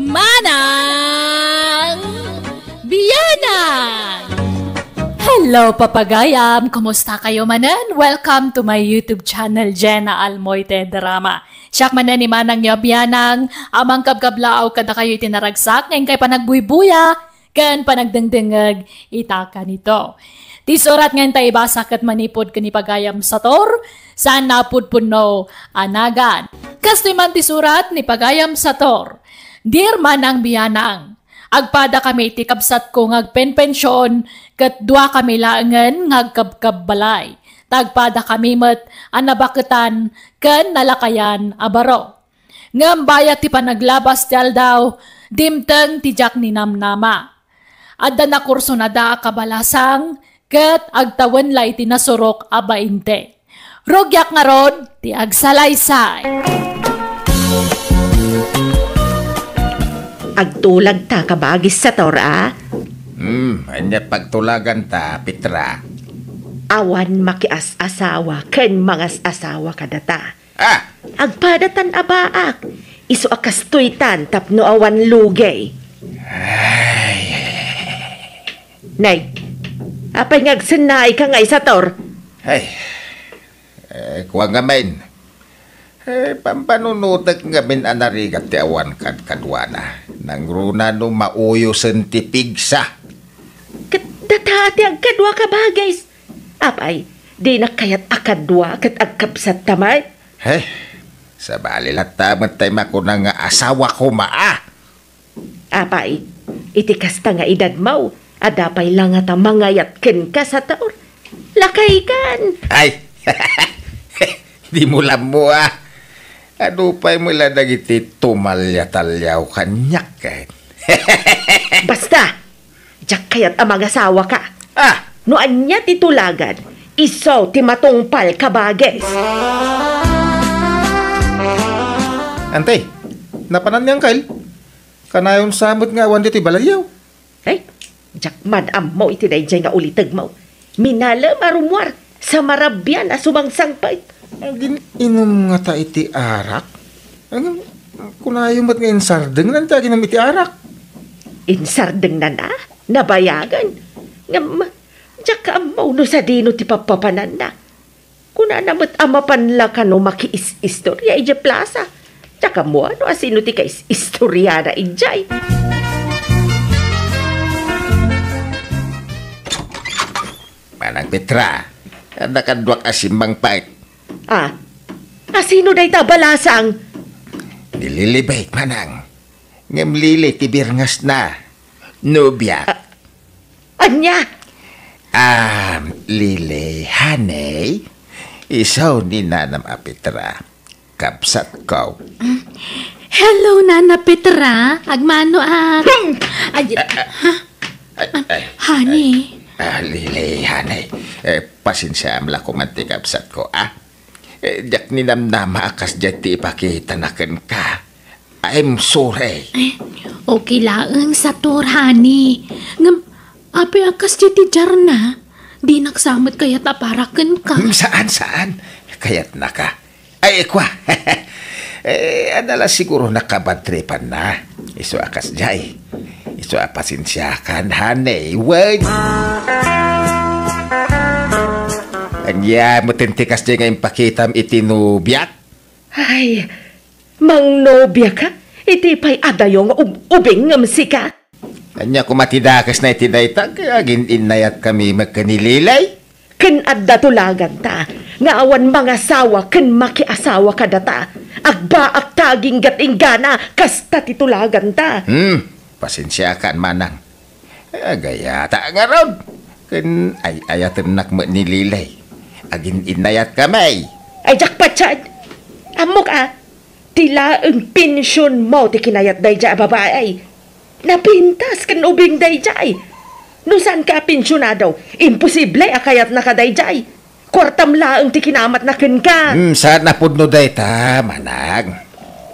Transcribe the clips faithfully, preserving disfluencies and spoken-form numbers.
Manang Biyanang! Hello, papagayam! Kumusta kayo manen? Welcome to my YouTube channel, Jenna Almoite Drama. Siak manen ni Manang yo a biyanang, a mangkabkablaaw kadakayo iti naragsak nga inkay panagbuybuya ken panagdengdengngeg ita kanito. Ti surat nga inta ibasa ket manipud ken ni Pagayam Sator, saan a pudpunno a nagan. Kastoy man ti surat ni Pagayam Sator, Dear Manang Biyanang, agpadakami iti kabsatko nga agpenpension ket duakami laengen nga agkabkabbalay. Ta agpadakami met a nabaketan ken nalakayan a baro. Ngem bayat ti panaglabas ti aldaw, dimteng ti diak ninamnama. Adda nakursonada a kabalasang ket agtawen la iti nasurok a bainte. Rugiak ngarud ti agsalaysay. Agtulag ta, kabagis Sator, a? Hmm, ania pagtulagan ta, Petra? Awan makias-asawa ken mangas-asawa kadata. Ah! Agpadatan a baak. Isu a kastoytan tapno awan lugi. Ay. Nay, apay nga agsennaay ka nga isator? Ay. Eh, kua ngamin. Eh, pampanunotek ngamin a narigat ti awan kadkaduana. Nangruna no mauyosen ti pigsa. Ket data ti agkadua ka bagis. Apay, dinak kayat a kadua ket agkabsat ta met? He, sabali latta met tay makuna nga asawa koma a. Apay, iti kasta nga edadmo, adda pay la ngata mangayat kenka, Sator? Lakaykan! Ay! Di mo lammo a. Adu pay met la dagiti tumalya-talyaw kaniak ket. Basta! Diak kayat a mangasawa ka. Ah! No ania ti tulagan, isu ti matungpal ka bagis. Ante, napanan ni Angkel? Kanayon sa met nga awan ditoy balayyo. Ay, diak man ammo iti daydiay nga ulitegmo. Minalem a rummuar, sa marabian a sumangsangpet. Agin-inum ngata iti arak? Agin, kunayo met nga insardengnan ti aginum iti arak. Insardengnan a? Nabayagen. Ngem, diak ammo no sadino ti pappapananna. Kunana met a mapan la kano makiis-istoria idiay plasa. Diak ammo no asino ti kais-istoriana idiay. Manang Petra, adda kaduak a simmangpet. Ah, asino dayta a balasang? Ni Lily Bake, manang. Ngem Lily ti birngesna. Nobia. Ah, ania? Ah, Lily, honey. Isu ni nanam a Petra. Kabsatko. Hello, Nana Petra. Agmano a... Hmm. Ay, ha? Ay, ay, honey. Ay, ah, Lily, honey. Eh, pasensiaam la koma ti kabsatko, ah. Eh, diak ninamnama a kasdiay ti ipakitana kenka. I'm sorry. Eh, okay laeng, Sator, honey. Ngem, apay a kasdiay ti diarna? Dinak sa met kayat a para kenka. Hmm, saan, saan? Kayatnaka. Ay, kua. Eh, adda la siguro nakabadtripanna. Isu a kasdiay. Isu a pasensiakan, honey. Wen. Ania met ti kasdiay nga impakitam iti nobiak? Ay, mangnobiaka? Iti pay adayo nga ub-, ubing ngem sika? Ania koma ti dakesna iti dayta, agin-innayatkami met ken ni Lily? Ken adda tulaganta nga awan mangasawa ken makiasawa kadata. Agbaak ta aginggat inggana, kasta ti tulaganta. Hmm, pasensiakan, manang. Agayata ngarud. Ken ay-ayatennak met ni Lily. Agin-innayatkami. Ay, diak patien. Ammok a, ti laeng pensionmo ti kinayat daydiay a babai. Napintas ken ubing daydiay. No saanka a pensionado, imposible a kayatnaka daydiay. Kuartam laeng ti kinamatna kenka. Hmm, saan a pudno dayta, manang.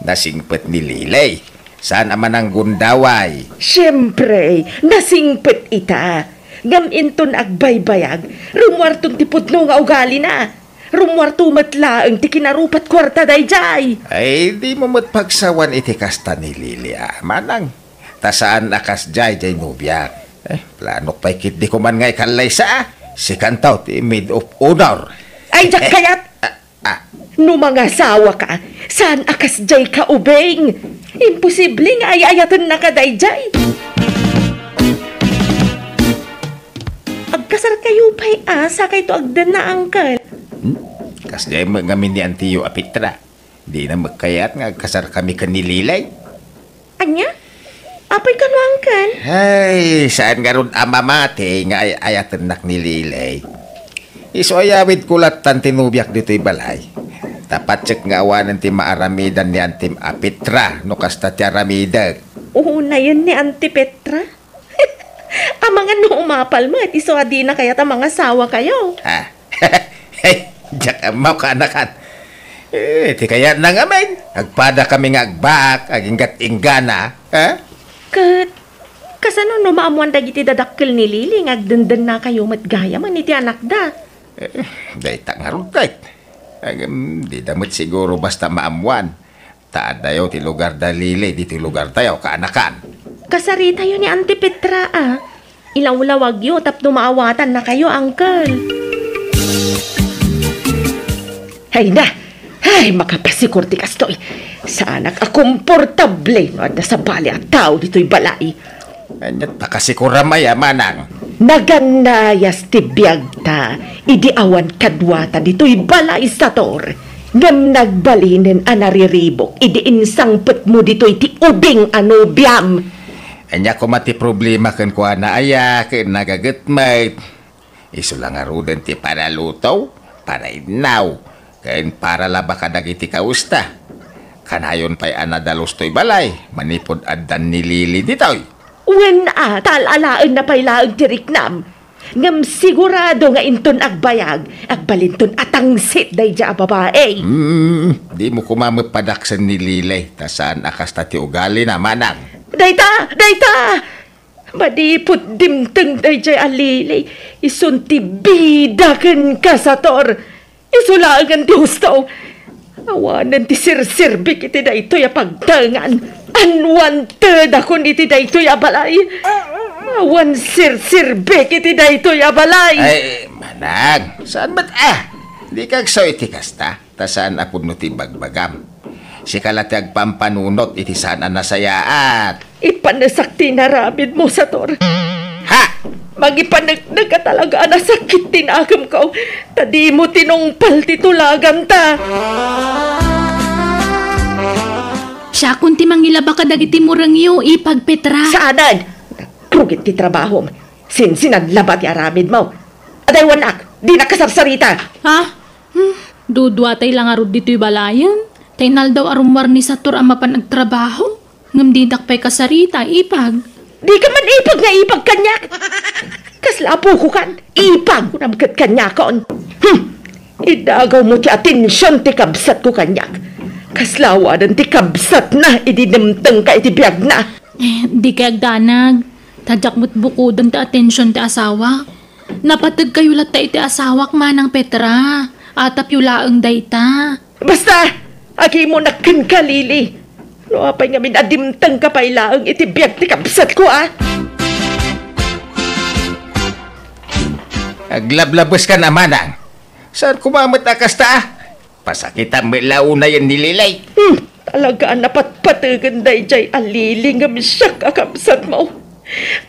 Nasingpet ni Lily. Saan a mananggundaway. Siempre, nasingpet ita. Ngem inton agbaybayag, rummuarton ti pudno nga ugalina. Rummuarto met laeng ti kinarupat kuarta daydiay. Ay, dimo met pagsawan iti kasta ni Lily, a, manang. Ta saan a kasdiay diay nobiak. Eh, planok pay ketdi koman nga ikallaysa, a. Sikanto ti maid of honor. Ay, diak kayat! Ah, ah. No mangasawaka, saan a kasdiay ka ubing? Imposible nga ay-ayatennaka daydiay. Agkasarkayo pay a, sakayto agdenna, uncle. Hmm? Kasdiay met ngamin ni antiyo a Petra. Dina met kayat nga agkasarkami ken ni Lily. Ania? Apay kano, uncle? Ay, saan ngarud a mamati nga ay-ayatennak ni Lily. Isu a yawidko lattan ti nobiak ditoy balay. Ta patiek nga awanen ti maaramidan ni antim a Petra no kasta ti aramidek. Unayen ni Auntie Petra? Amangan no umapal met, isu a dina kayat a mangasawakayo. Ha? Diak ammo, kaanakan. Eh, ti kayatna ngamin, agpadakami nga agbaak agingga't inggana, ha? Ket, kasano no maammoan dagiti dadakkel ni Lily nga agdendennakayo met gayamen iti anakda? Eh, dayta ngarud, ket. Ngem, dida met siguro basta maammoan. Ta addayo ti lugar da Lily ditoy lugartayo, kaanakan. Kasaritayo ni Auntie Petra, a. Ilawlawagyo tapno maawatannakayo, uncle. Ay na! Ay, makapasikor ti kastoy. Saanak a komportable no adda sabali a tao ditoy balay. Ania ta kasikuram aya, manang? Nagannayas ti biagta idi awan kaduata ditoy balay, Sator. Ngem nagbalinen a nariribuk idi insangpetmo ditoy ti ubing a nobiam. Ania koma ti problema kenkuana aya ken nagaget met? Isu la ngaruden ti panaluto, panainnaw, ken paralaba kadagiti kawesta. Kanayon pay a nadalus toy balay manipud addan ni Lily ditoy. Wen a, ta al-alaenna pay laeng ti riknam. Ngem sigurado nga inton agbayag, agbalinton a tangsit daydiay a babai. Hmm, dimo koma met padaksen ni Lily, ta saan a kasta ti ugalina, manang. Dayta! Dayta! Manipud dimteng daydiay a Lily, isun ti bida kenka, Sator. Isu laengen ti husto. Awanen ti serserbik iti daytoy a pagtengan. Unwanted-akon iti daytoy a balay. Awan serserbik iti daytoy a balay. Ay, manang, saan met a? Dika agsaw iti kasta. Ta saan a pudno ti ibagbagam. Sika la ti agpampanunot iti saan a nasayaat. Ipanesak ti inaramidmo, Sator. Ha? Mangipaneknek a talaga a nasakit ti nakemko, ta dimo tinungpal ti tulaganta. Siakon ti mangilaba kadagiti murengyo, Ipag Petra. Saanen! Nagrugit ti trabahom. Sinsinan labat ti aramidmo. Adaywanak, dinak kasarsarita. Ha? Hmm, duduatay la ngarud ditoy balayen. Ta inaldaw a rummuar ni Sator a mapan agtrabaho. Ngem dinak pay kasarita, Ipag. Dika man ipag nga ipag kaniak. Kasla apokokan, Ipag, kunam ket kaniakon. Hmm. Idagawmo ti atension ti kabsatko kaniak. Kasla awanen ti kabsatna idi dimtengka iti biagna. Eh, dikay agdanag. Ta diak met bukoden ti atension ti asawak. Napategkayo latta iti asawak, Manang Petra. Atapyo laeng dayta. Basta! Agimonak kenka, Lily. No apay ngamin a dimtengka pay laeng iti biag ti kabsatko, a? Aglablabeska, manang. Saan koma met a kasta, a? Pasakitam met la unayen ni Lily. Hmm, talaga a napatpategen daydiay a Lily ngem siak a kabsatmo.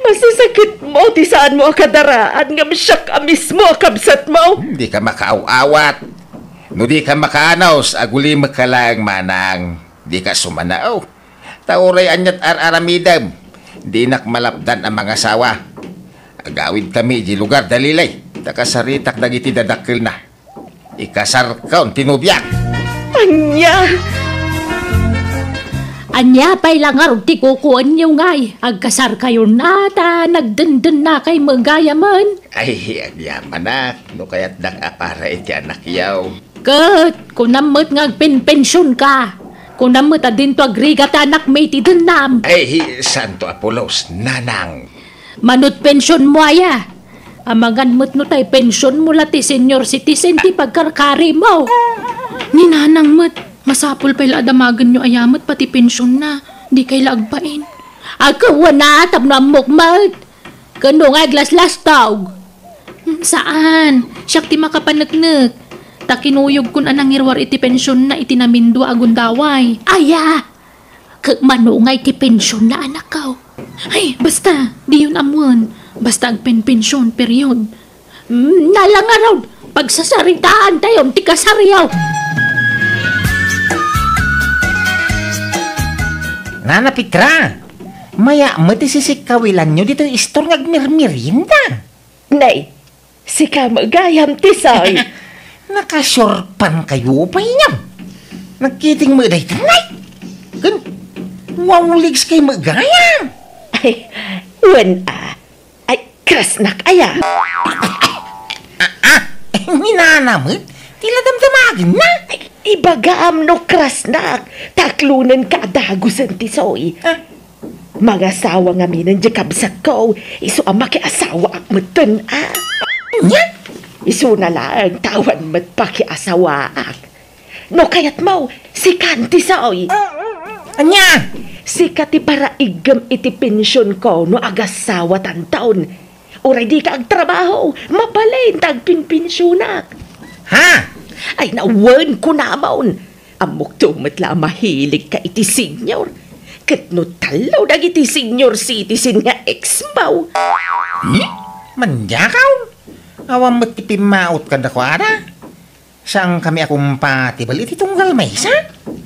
Masasakitmo ti saanmo a kadaraan ngem siak a mismo a kabsatmo. Dika makaaw-awat. No dika makaanus, agulimekka laeng, manang. Dika sumanao. Ta uray aniat ar-aramidem, dinak malapdan a mangasawa. Agawidkami idiay lugar da Lily, ta kasaritak dagiti dadakkelna. Ikasarkon ti nobiak. Ania? Ania pay la ngarud ti kukuenyo ngay? Agkasarkayon a ta nagdendennakay met gayamen. Ay, agyamanak, no kayatdak a para iti anakyo. Ket, kunam met nga agpenpensionka. Kunam met a dinto agrigat ti anakmi iti dennam. Ay, santo a pulos, nanang. Manut pensionmo aya? Amangan met no tay pensionmo la ti senior citizen ti pagkarkarimo. Ni Nanang met, masapul pay la a damagenyo aya met pati pensionna, dikay la agbain. Agkuana tapno ammok met. Ken no nga aglaslastog. Hmm, saan? Siak ti makapaneknek. Ta kinuyogkon a nangiruar iti pensionna iti namindua a gundaway. Aya! Ket mano nga iti pensionna, anakko? Ay, basta, diyon ammoen. Basta agpenpension, period. Hmm, nala ngarud, pagsasaritaantayon ti kasaryo. Nana Petra, maya met ti sisikkawilanyo ditoy istor nga agmirmirienda. Nay, sika met gayam, Tisoy. Nakasurpankayo pay, Nyam. Nagkiting met dayta, Nay. Ken, wawligs kay met gayam. Ay, wen a. Ay, krasnak aya. Ah, ah, ni Nana met, ti la damdamagenna. Ay, ibagam no krasnak, ta aklonenka a dagusen, Tisoy. Ah. Mangasawa ngaminen diay kabsatko, isu a makiasawaak metten, a. Ania? Isuna laeng ta awan met pakiasawaak. No kayatmo, sikan, Tisoy. Ania? Sika ti paraiggem iti pensionko no agasawatanton. Uray dika agtrabaho, mabalin ta agpenpensionak. Ha? Ay, nawen, kunamon. Ammokto met la a mahiligka iti senior. Ket no tallo dagiti senior citizen nga ex-mo. Hmm? Mandiakaw? Awan met ti pimmaot kadakuada. Saankami a compatible iti tunggal maysa?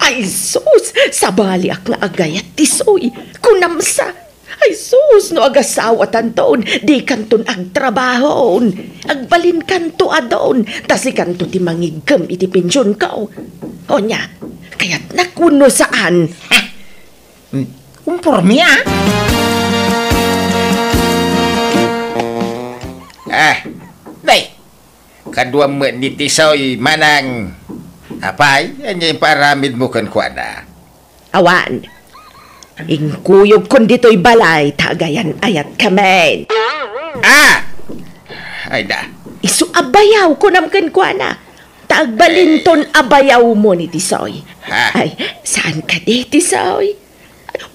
Ay sus! Sabaliak nga agayat, Tisoy. Kunam sa. Ay sus, no agasawatanton, dikanton agtrabahon. Agbalinkanto adun, ta sikanto ti mangiggem iti pensionko. Onia, kayatnak wenno saan? Hmm, kumporme, a. Ah, day, Kaduam met ni Tisoy, manang. Apay, ania impaaramidmo kenkuana? Awan. Inkuyogkon ditoy balay ta agayan-ayatkamin. Ah! Ay da. Isu a bayaw, kunam kenkuana. Ta agbalinton a bayawmo ni Tisoy. Ha? Ay, saan kadi, Tisoy?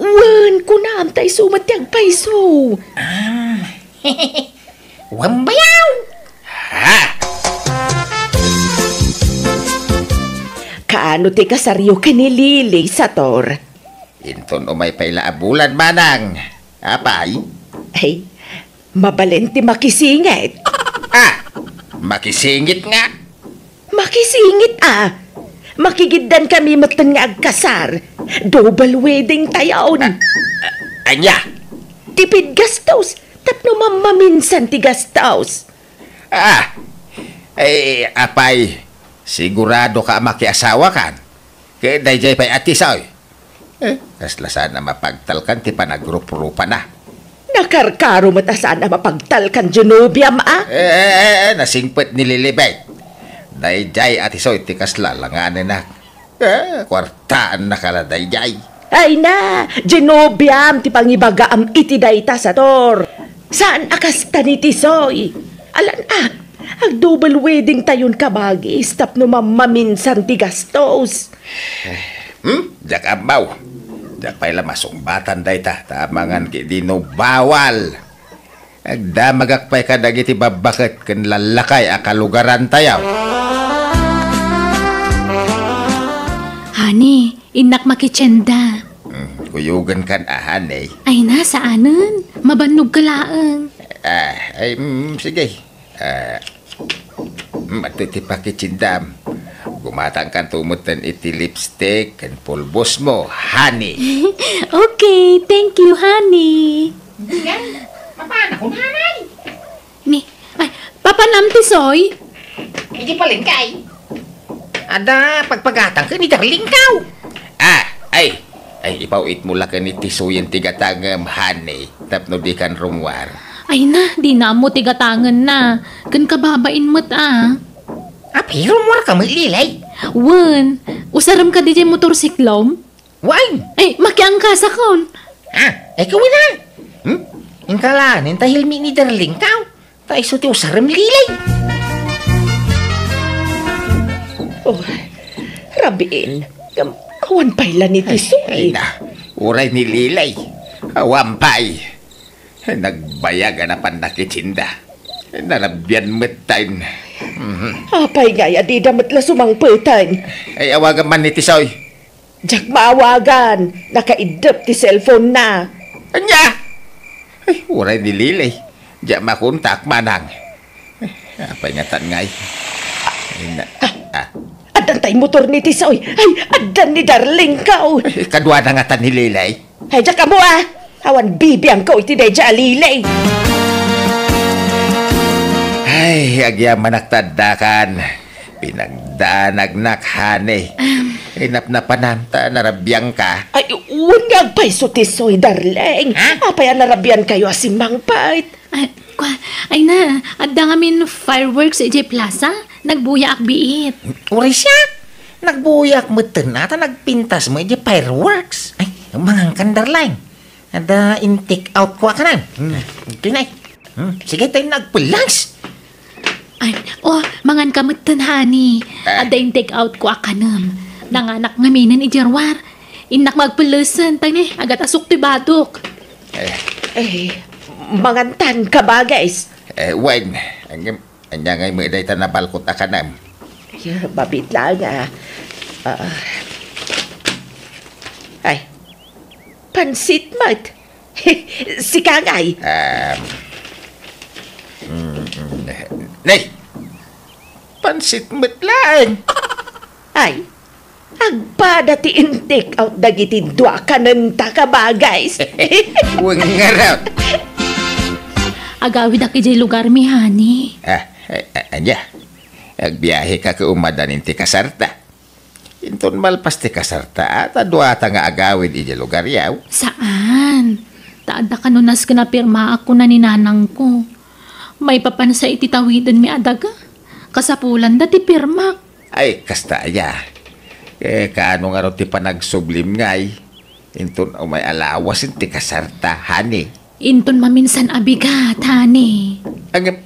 Wen, kunam, ta isu met ti agpayso. Ah. Wen bayaw! Ha? Kaano ti kasaryo ken ni Lily, Sator? Inton umay pay la a bulan, manang. Apay? Ay, mabalin ti makisingit. Ah! Makisingit nga? Makisingit a. Makigiddankami metten nga agkasar. Double wedding tayon. A-, a-, ania? Tipid gastos. Tapno mammaminsan ti gastos. Ah, eh, apay, siguradoka a makiasawakan? Ket daydiay pay a Tisoy. Eh, kasla saan a mapagtalkan ti panagruprupana. Nakarkaro met a saan a mapagtalkan diay nobiam, a? Eh, eh, eh, eh, nasingpet ni Lilibet. Daydiay a Tisoy ti kasla langanenak. Eh, kuartaannaka la daydiay. Ay na, diay nobiam ti pangibagaam iti dayta, Sator. Saan a kasta ni Tisoy. Alan a, ag-double wedding tayon kabagis tapno mammaminsan ti gastos. Hmm? Diak ammo. Diak pay la masungbatan dayta, ta amangan ketdi no bawal. Agdamagak pay kadagiti babbaket ken lallakay a kalugarantayo. Honey, innak makitienda. Hmm, kuyogenkan a, honey. Ay na, saanen. Mabannogka laeng. Ah, ay, mm, sige. Ah, mm, adtoy ti pakitiendam. Gumatangkanto metten iti lipstick ken pulbosmo, honey. Okay, thank you, honey. Yan, mapana ko, nanay. Ni, ay, papanam, Tisoy? Idi palengke. Adda pagpagatang ken ni darlingko. Ah, ay, ay, ipaw-itmo la ken ni Tisoyen ti gatangem, honey, tapno dikan rummuar. Ay na, dina ammo ti gatangenna. Ken kababain met a. Apay, rummuarka met, Lilay? Wen, usarem kadi diay motorsiklom? Wen? Ay, makiangkasakon. Ah, ay, kawin a. Hmm? Inka la, inta helmet ni darlingko. Ta isu ti usarem, Lilay. Oh, rabiin. Ngem awan pay la ni Tisoy. Ay, ay na. Uray ni Lilay. Awan pay. Nagbayag a napan nakitinda. Narabian met tayo. Mhm. Apay ngay a dida met la sumangpeten? Ay, awagan man ni Tisoy. Diak maawagan. Nakaiddep ti cellphone na. Anya? Ay, uray ni Lilay. Diak makontak manang. Ay, apay ngatan ngay? Ay, na, ah. Addan tay motor ni Tisoy. Ay, addan ni Darling ko. Ay, kaduana ngatan ni Lilay. Ay, diak ammo, ah. Awan bibiangko iti daydiay a Lilay. Ay, agyamanak ta addakan. Pinagdanagnak, honey. Am. Ay, napnapanam ta narabiangka. Ay, wen nga agpayso, Tisoy, darling. Ha? Apay a narabiankayo a simmangpet? Ay, kwa, ay na, adda ngamin fireworks idiay plaza. Nagbuyaak biit. Uray siak! Nagbuyaak metten a ta nagpintas met idiay fireworks. Ay, mangankan, darling. Adda in-take out ko a kanem. Hmm, okay na eh. Hmm, sige, tayo nagpulas. Ay, oh, manganka metten, honey. Ah. Adda in-take out ko a kanem. Nanganak ngaminen idiay ruar. Innak magpulesen, tay ne, agat asuk ti badok. Eh. Eh, mangantan, kabagis. Eh, wen, anya ngay met dayta nabalkot a kanem? Ay, mabit lang, ah. Ah. Ay, pansit met. Sika ngay. Um, mm, mm, nay, pansit met laeng. Ay, agpada ti in-take out dagiti dua kanenta, kabagis. Wen ngarud. Agawidak idiay lugarmi, honey. Ah, a-, a-, ania? Agbiaheka ket umadan ti kasarta. Inton malpas ti kasarta, ta duata nga agawid idiay lugaryo. Saan. Ta adda kano nasken a pirmaak, kuna ni nanangko. Maipapan sa iti tawidenmi a daga. Kasapulanda ti pirmak. Ay, kasta aya. Eh, kaano ngarud ti panagsublim ngay? Inton umay a lawasen ti kasarta, honey. Inton maminsan a bigat, honey. Ang,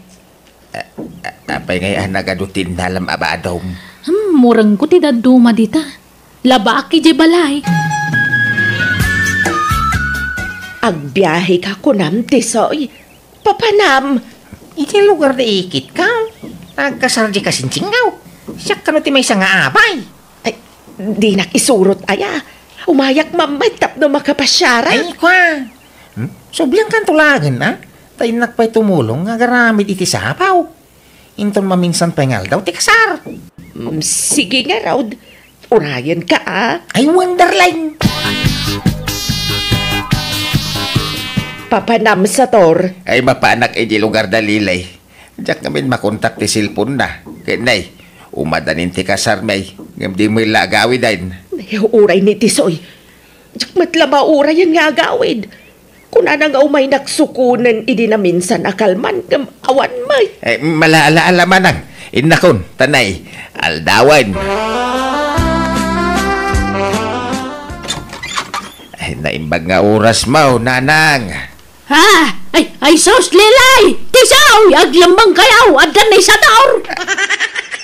a-, a-, apay ngay a nagadu ti innalam a badom? Hmm, murengko ti dadduma dita. Labaak idiay balay. Agbiaheka kunam, Tisoy. Papanam. Iti lugar da ikitka, agkasar di kasinsingaw. Siak kano ti maysa nga abay. Ay, dinak isurot aya. Umayak man met tapno makapasiarak. Ay, kwa. Hmm? Subliankanto laengen, a? Ta innak pay tumulong nga agaramid iti sapaw. Inton maminsan pay nga aldaw ti kasar. Mm, sige ngarud. Urayenka, a? Ay, wen, darling. Papanam, Sator. Ay, mapanak idiay lugar da Lilay. Diak ngamin makontak ti cellphone na. Ket nay, umadan ti kasarmi, ngem di met la agawiden. Ay, uray ni Tisoy. Diak met la maurayen nga agawid. Kunana nga umaynak sukonen idi naminsan a kalman, ngem awan met. Eh, mala-, ala-, ala manang. Innakon, ta nay, aldawen. Ay, naimbag nga oras mo, nanang. Ha? Ay, ay, sus, Lilay! Tisoy! Aglemmengkayo! Adda ni Sator!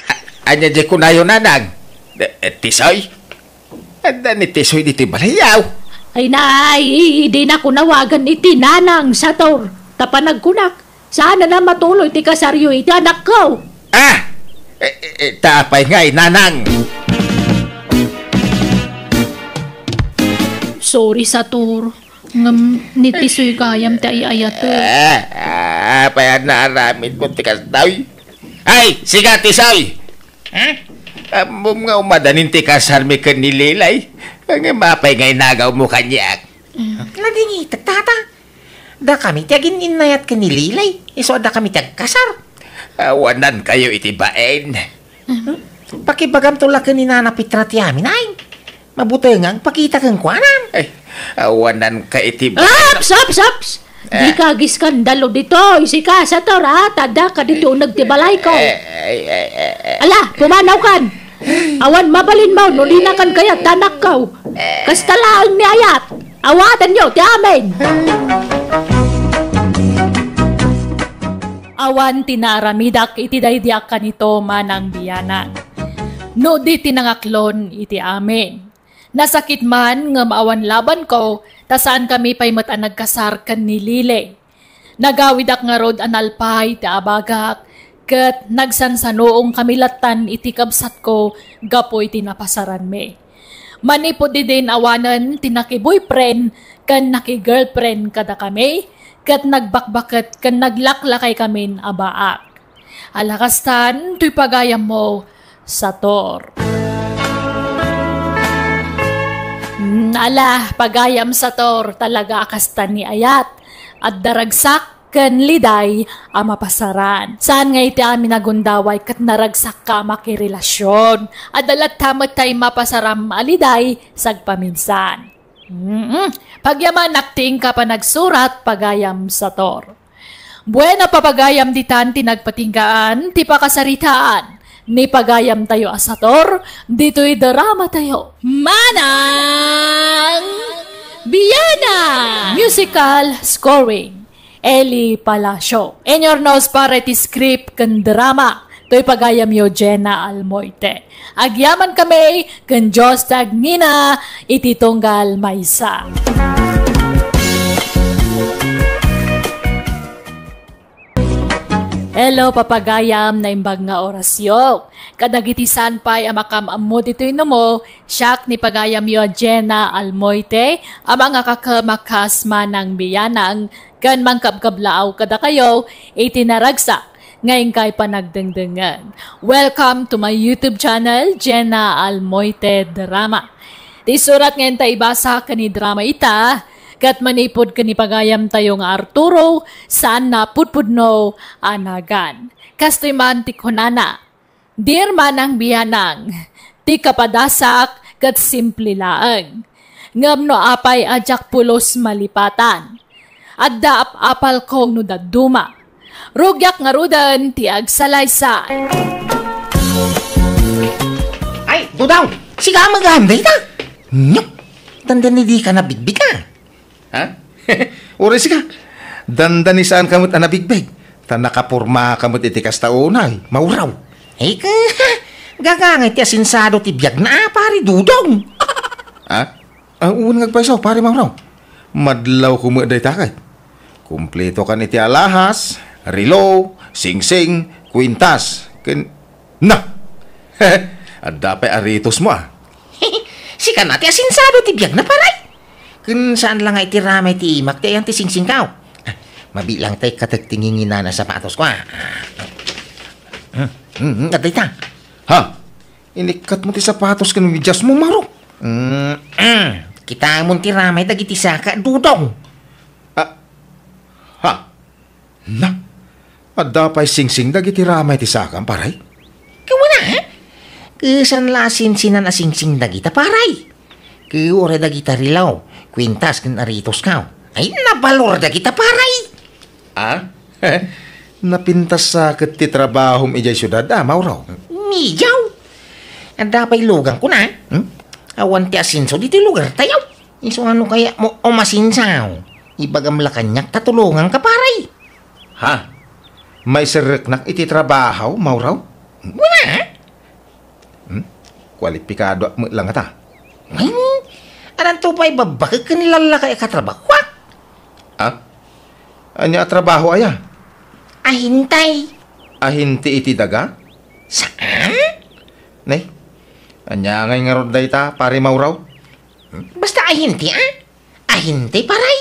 A-, ania di kunayo, nanang? Eh, eh, Tisoy? Adda ni Tisoy ditoy balayaw. Ay, nay, dinak awagan iti nanang, Sator. Ta panagkunak, saan a matuloy ti kasaryo iti anakko. Ah! Eh, eh, eh, ta apay ngay, nanang? Sorry, Sator. Ngem ni Tisoy gayam ti ay-ayatek. Ah, ah, apay a naaramidmo ti kastoy? Ay, sika, Tisoy! Hmm? Ammom nga umadan ti kasarmi ken ni Lilay. Ngem apay nga inagawmo kaniak? Nadingitek, tata. Dakami ti agin-innayat ken ni Lilay. Isu a dakami ti agkasar. Awanankayo iti bain. Hmm? Pakibagamto la ken ni Nana Petra ti amin, ay. Mabutengan, pakita kenkuana. Ay, awananka iti ba- Aps, aps, aps! Eh. Dika agiskandalo ditoy, sika, Sator, a? Ta adda ka ditoy uneg ti balayko. Eh, eh, eh, eh, eh. Ala, pumanawkan. Awan mabalinmo no dinakan kayat ti anakko. Kasta laeng ni ayat. Awatanyo ti amin. Awan ti naaramidak iti daydi a kanito, manang biyanak. No di ti nangaklon iti amin. Nasakit man ngem awan labanko, ta saankami pay met a nagkasar ken ni Lily. Nagawidak ngarud a nalpay ti abagak, ket nagsansanuongkami lattan iti kabsatko gapu iti napasaranmi. Manipud idin awanen ti naki-boyfriend ken naki-girlfriend kadakami, ket nagbakbaket ken naglaklaykamin a baak. Ala kastan, toy pagayammo, Sator. Mm, ala, pagayam Sator, talaga a kasta ni ayat. Adda ragsak ken Liday a mapasaran. Saan nga iti amin a gundaway ket naragsakka a makirelasyon. Adda latta met tay mapasaram a Liday sagpaminsan. Mm-mm. Pagyamanak ti inka panagsurat, pagayam Sator. Buena papagayam ditan ti nagpatinggaan ti pakasaritaan ni pagayamtayo a Sator ditoy dramatayo. Manang Biana! Musical scoring, Eli Palacio. Inyurnos para iti script ken drama, toy pagayamyo Jenna Almoite. Agyamankami ken Dios ti agngina iti tunggal maysa. Hello, papagayam, naimbag nga orasyo. Kadagiti saan pay a makam-ammo ditoy numo, siak ni pagayamyo a Jenna Almoite, a mangakakem a kas manang biyanang, ken mangkabkablaaw kadakayo iti naragsak nga inkay panagdengdengen. Welcome to my YouTube channel, Jenna Almoite Drama. Ti surat nga inta ibasa ken idrama ita, ket manipud ken ni pagayamtayo nga Arturo, saan a pudpudno a nagan. Kastoy man ti kunana, Dear Manang Biyanang, ti kapadasak ket simple laeng. Ngem no apay a diak pulos malipatan, adda ap-apalko no dadduma. Rugiak ngaruden ti agsalaysay. Ay, Dudong! Sika a maganda ita? Nyok! Dandani dika nabigbig a. Ha? Uray sika. Dandani saanka met a nabigbig. Ta nakapormaka met iti kasta unay, Mauraw. Ay, ka, gagangay ti asinsado ti biagna a, Pari Dudong. Ha? Ah, wen nga agpayso, Pari Mauraw. Madlawko met dayta ket. Kumpletokan iti alahas, relo, singsing, kwintas, ken, na! Adda pay aritosmo a. Sika na ti asinsado ti biagna, Paray. Ken saan la nga iti ramay ti imak ti ayan ti singsingko. Ah, mabilang tay katek ti nginginana a sapatosko a. Ah. Hmm, hmm, hmm, adda ita. Ha? Inikkatmo ti sapatos ken mediasmo, Mauraw. Mm, mm. Kitamon ti ramay dagiti saka, Dudong. Ah, ha? Na, adda pay singsing dagiti ramay ti sakam, Paray? Kuna, ha? Saan la a sinsinan a singsing dagita, Paray. Ket uray dagita relo, kwintas ken aritosko. Ay, nabalor dagita, Paray. Ah? Napintas ket ti trabahom idiay siudad a, Mauraw? Miyaw. Adda pay luganko na. Hmm? Awan ti asenso ditoy lugartayo. Isu ano kaya mo umasenso? Ibagam la kaniak ta tulonganka, Paray. Ha? Maiserreknak iti trabaho, Mauraw? Wala. Hmm? Kualipikado met la ngata. Ay, adanto pay babbakek ken lallaka a katrabahoak. Ah? Ania a trabaho aya? Ahente. Ahente iti daga? Saan? Nay, ania ngay ngarud dayta, Pari Mauraw? Basta ahente, a? Ahente, Paray.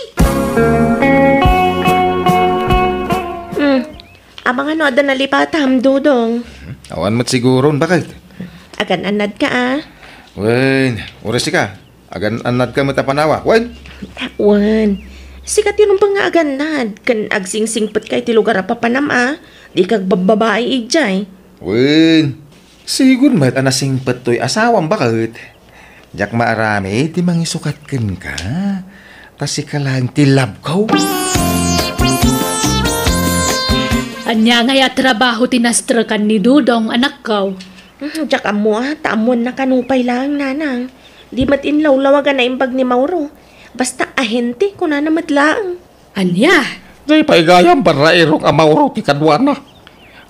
Hmm. Amangan no adda nalipatam, Dudong. Awan met siguron, bakit? Agan-annadka a. Wen, uray sika. Agan-annadka met a panawa. Wen? Wen. Sika ti rumbeng nga agan-annad, ken agsingsingpetka iti lugar a papanam a. Dika agbabbabai idiay. Wen. Sigun met a nasingpet toy asawam, bakit? Diak maaramid ti mangisukat kenka, ta sika laeng ti love ko. Ania ngay a trabaho ti nastrekan ni Dudong, anakko? Hmm, diak ammo a, ta ammoanna kano pay laeng, nanang. Di met inlawlaw a naimbag ni Mauro. Basta ahente, kunana met laeng. Ania? Di pay gayam barrairok a Mauro ti kaduana.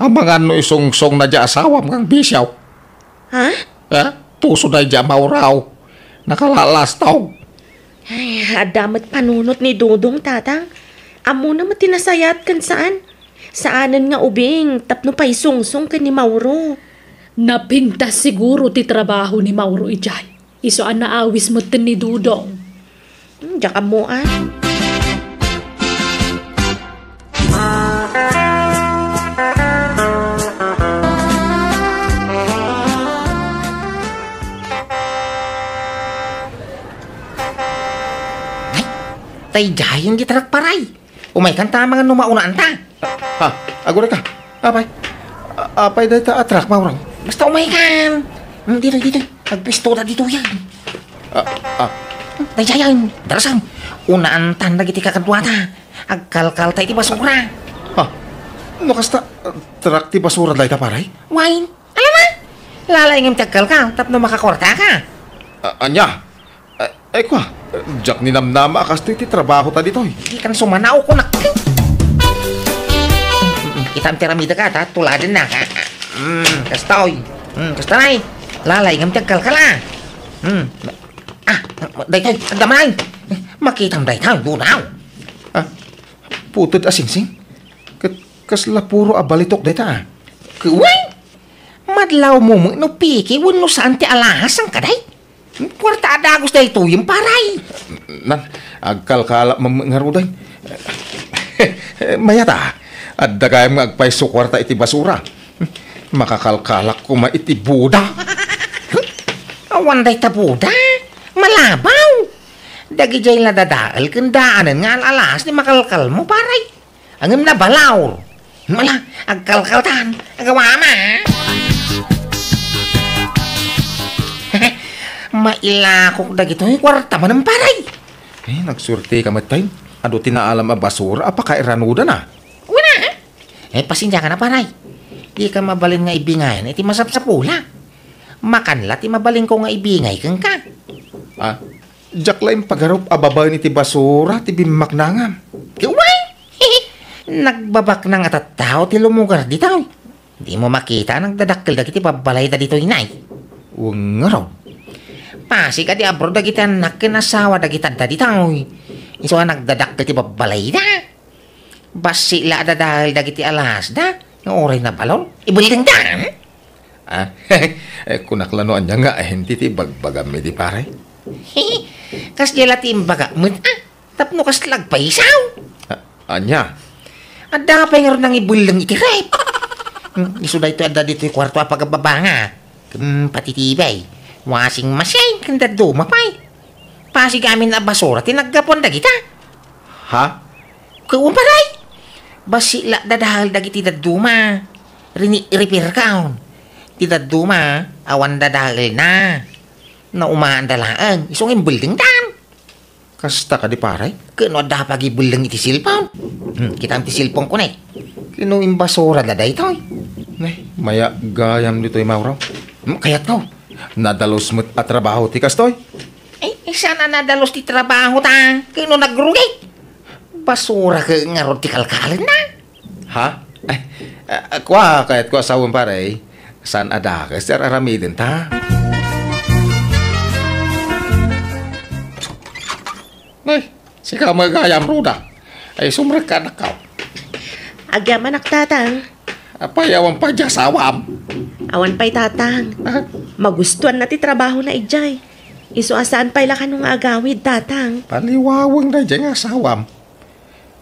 Amangan no isungsongna diay asawam nga agbisiaw. Ha? Eh, tuso daydiay a Mauro. Nakalalastog. Ay, adda met panunot ni Dodong, Tatang. Ammona met ti nasayaat ken saan. Saanen nga ubing tapno paisungsong ken ni Mauro. Napintas siguro ti trabaho ni Mauro idiay. Isu a naawis metten ni Dodong. Hmm, diak ammo, ah. Ay, daydiayen ti truck, paray. Umaykan ta amangan no maunaan ta. Ha? Agurayka? Apay? A-, apay dayta a truck, Mauro? Basta umaykan. Hmm, ditoy, ditoy. Agpisto ta ditoyen. Ah, ah. Daydiayen, darasem. Unaan tan dagiti kakaduata. Agkalkal ta iti basura. Ha? No kasta, ah, truck ti basura dayta, paray? Wen. Ala, lalaingem ti agkalkal tapno makakuartaka. A-, ania? Ay, ay, kua, diak ninamnama a kastoy ti trabaho ta ditoy. Dikan sumanaw, kunak. Kitam ti aramidek a, ta tuladennak. Mm, kastoy. Mm, kasta, nay. Lalaingem ti agkalkal, a. Mm. Ah, daytoy, adda man. Makitam daytoy, dunaw. Ah, puted a singsing? Ket kasla puro a balitok dayta, a. Kuway! Madlawmo met no peke wenno saan ti alahas, saan kadi? Kuarta a dagus daytoyen, paray. Nan, agkalkalak man ngaruden. Mayat a, adda gayam nga agpayso kuarta iti basura. Makakalkalak koma iti buda. Awan dayta buda. Malabaw. Dagidiay nadadael ken daanen nga al-alas ti makalkalmo, paray. Ngem nabalaw. Mala, agkalkaltan. Agawama. Mailakok dagitoy kuarta manen, paray. Eh, nagsuerteka met, tay. Adu ti naalam a basura a pakairanudan, a. Kuna? Eh, pasensiakan a, paray. Dika mabalin nga ibingayan iti masapsapula. Makan la ti mabalinko nga ibingay kenka. Ah, diak la impagarup a babaen iti basura ti bimmaknangam. Ti umay! Nagbabaknang a tattao ti lumugar ditoy. Dimo makita a nagdadakkel dagiti babbalayda ditoy, nay? Wen ngarud. Pasig a di abroad dagiti annak ken asawa dagiti adda ditoy. Isu a nagdadakkel ti babbalayda. Bassit la a dadael dagiti alasda nga uray nabalon. Ibuldengdan! Ah, eh, kunak la no ania nga enti ti ibagbagam idi, pare? Kasdiay la ti imbagak met, a. Tapno kasla agpaysaw. A-, ania? Adda pay ngarud nangibuldeng iti ref. Hmm, isu daytoy adda ditoy kuarto a pagababanga. Ken pati T V, washing machine, ken dadduma pay. Pasig amin a basura ti naggapuan dagita. Ha? Ket umparay. Bassit la dadael dagiti dadduma. Rini-, repairkaon. Ti dadduma, awan dadaelna. Naumaanda laeng. Isu nga imbuldengdan. Kasta kadi, pare? Ket no adda pagibuldeng iti cellphone? Hmm, kitam ti cellphone ko, ne. Ket no imbasurada daytoy? Ne, mayat gayam ditoy, Mauro. Hmm, kayatko. Nadalus met a trabaho ti kastoy. Ay, saan a nadalus ti trabaho ta? Ket no nagrugit? Basura ket ngarud ti kalkalenna. Ha? Ay, ah, kua, kayatko a sawen, pare. Saan a dakes ti ar-aramidenta? Ay, sika met gayam, Ruda. Ay, sumrekka, anak, ka. Agyamanak, Tatang. Apay, awan pay diay asawam? Awan pay, Tatang. Ah? Magustuanna ti trabahona idiay. Isu a saan pay la kano nga agawid, Tatang. Paliwaweng daydiay nga asawam.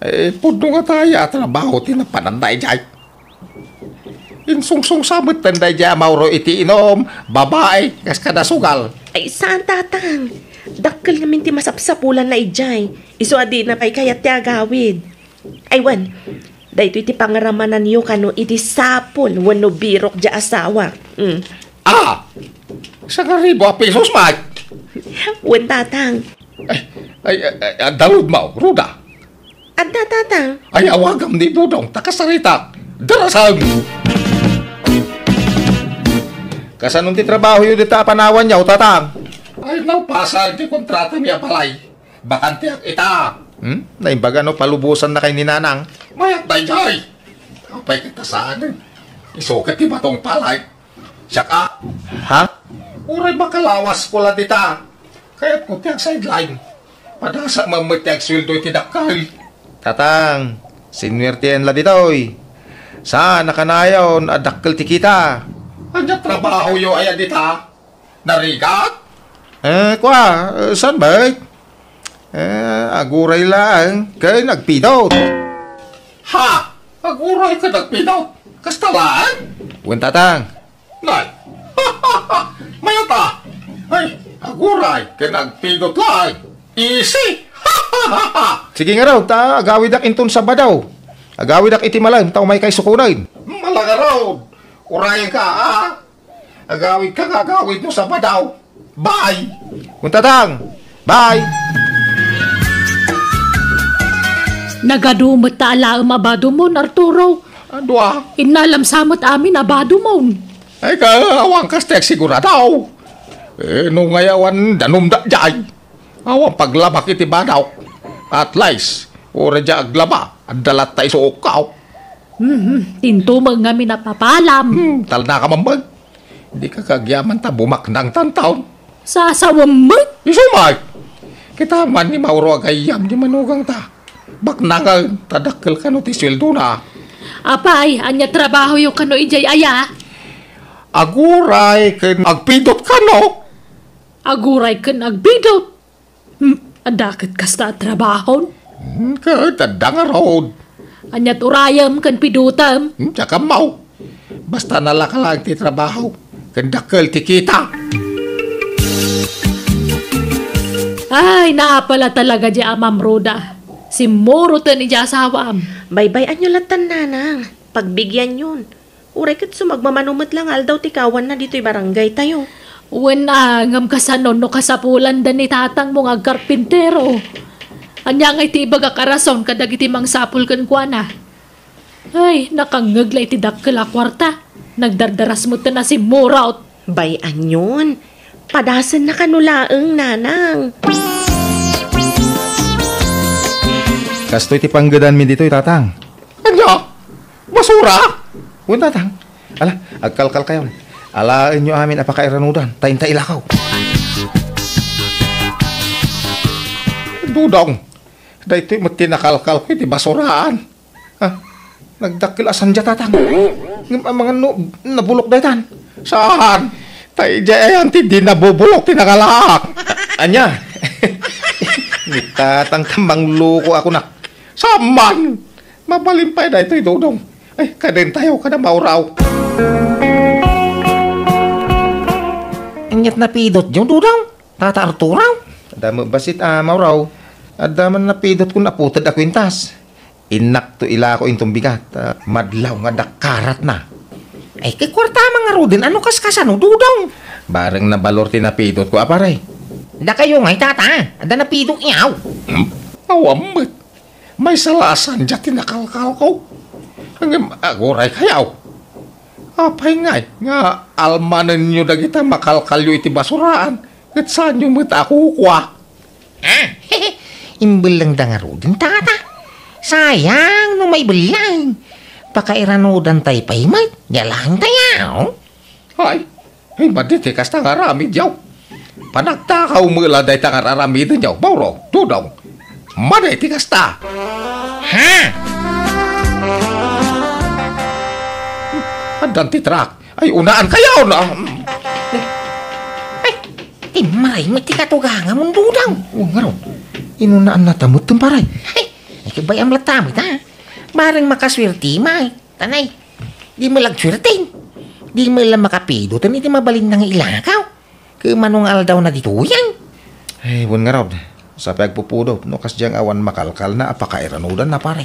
Eh, pudno nga taya a trabaho ti napananda idiay. Insungsong sa metten daydiay a Mauro iti inum, babai, kas kada sugal. Ay, saan, Tatang. Dakkel ngamin ti masapsapulanna idiay. Isu a dina pay kayat ti agawid. Ay, wen, daytoy ti pangaramananyo kano iti sapul wenno birok diay asawa. Mm. Ah! Sangaribu a pesos, Mike! Wen, Tatang. Ay, ay, ay, ay, adda rudmaw, Ruda. Adda, Tatang. Ay, awagam ni Dodong, ta kasaritak. Darasem! Kasano ti trabahoyo dita a panawanyo, Tatang? Ay, nalpasan ti kontratami a balay. Bakanteak ita. Hmm? Naimbag no palubosan na kay ni Nanang. Mayat dayjay. Apay kita saan? Isukat ti batong palay. Siya ka? Ha? Uray makalawas ko la dita. Kayat ko ti ag-sideline. Padasa mammet ti agsueldo iti dakkel. Tatang, sinuwertian la ditoy. Saan a kanayon a dakkel ti kita? Ania trabaho yo aya dita? Narigat? Eh, kwa, eh, saan ba? Eh, aguray laeng, ken agpidot. Ha? Aguray ken agpidot? Kasta laeng? Wen, Tatang. Nay. Mayat a. Ay, aguray ken agpidot laeng. Easy. Sige ngarud, ta agawidak inton Sabado. Agawidak iti malem, ta umaykay sukonen. Malangarud. Urayen ka, a? Agawid ka nga agawid no Sabado. Bye! Kuntatang! Bye! Nagadu met ta alaem a badumon, Arturo. Adu a? Innalam sa met amin a badumon. Ay, ka, awan kas ti agsigurado. Eh, no ngay awan danum daydiay. Awan paglabak iti badok. At least, uray dia aglaba, adda latta isuok kao. Mhm, tinto met ngamin a papalam. Hmm, talna ka mamman. Di ka kagyaman ta bumaknang tantaon. Sasawem met. Isu met. Kita man ni Mauro a gayyem ni manugangta. Baknangen, ta dakkel kano ti sueldona. Apay, ania trabaho yo kano idiay aya? Aguray ken agpidot kano. Aguray ken agpidot? Hmm, adda ket kasta a trabahon? Hmm, ket adda ngarud. Aniat urayem ken pidotem? Hmm, diak ammo. Basta nalaka laeng ti trabaho, ken dakkel ti kita. Ay, naapala talaga di Amam Roda. Simmuroten iti asawam. Baybay-anyo lattan, Nanang. Pagbigianyon. Uray ket sumagmamano met la nga aldaw ti kawanna ditoy barangay tayo. Wen a, ngem kasano no kasapulanda ni tatangmo nga agkarpintero? Ania ngay ti ibagak a rason kadagiti mangsapul kenkuana? Ay, nakangngeg la iti dakkel a kuarta. Nagdardaras met a simmurot. Bay-anyon. Padasenna kano laeng, Nanang. Kastoy ti panggedanmi ditoy, Tatang. Ania? Basura? Wen, Tatang. Ala, agkalkalkayon. Alaenyo amin a pakairanudan, ta inta ilakaw. Dudong, daytoy met ti nakalkalko iti basuraan. Ah, nagdakkel a saan dia, Tatang. Ngem amangan no nabulok daytan. Saan? Ta idiay ayan ti di nabubulok ti nakalaak. Ania? Ni Tatang ta mangloko ako nak. Saan man? Mabalin pay daytoy, Dodong. Ay, kadentayo kada Mauraw. Aniat napidotyo, Dodong? Tata Arturo? Adda met bassit a Mauraw. Adda man napidot kun aputed a kwintas. Innakto ilako inton bigat, ah, madlaw nga dakkaratna. Ay, kay kuarta man ngaruden, ano kas kasano, Dodong? Bareng nabalor ti napidotko a, pare. Dakayo ngay, Tata, adda napidotyo? Hmm? Awan met. Maysa la a saan dia ti nakalkalko. Ngem aguray kayo. Apay ngay nga almanenyo dagita makalkalyo iti basuraan, ket saanyo met a kukua? Ah, imbellengda ngaruden, Tata. Sayang no maibelleng. Pakairanudan tay pay met, ya laeng tayaw. Ay, ay, madi ti kasta nga aramidyo. Panagtakaw met la dayta nga ar-aramidenyo, Mauro, Dodong. Madi ti kasta. Ha? Addan ti truck. Ay, unaan kayo, no? Ay, ti maray met ti katugangamon, Dodong. O, ngarud. Inunaanna ta met, paray. Ay, ay, kabayam la ta met, ha? Bareng makaswerti, may. Tanay, di met la agsuerten. Di met la makapidoten iti mabalinna nga ilakaw. Ket mano nga aldawna ditoyen? Ay, wen ngarud, sapay agpupudot no kasdiay nga awan makalkalna a pakairanudanna, pare.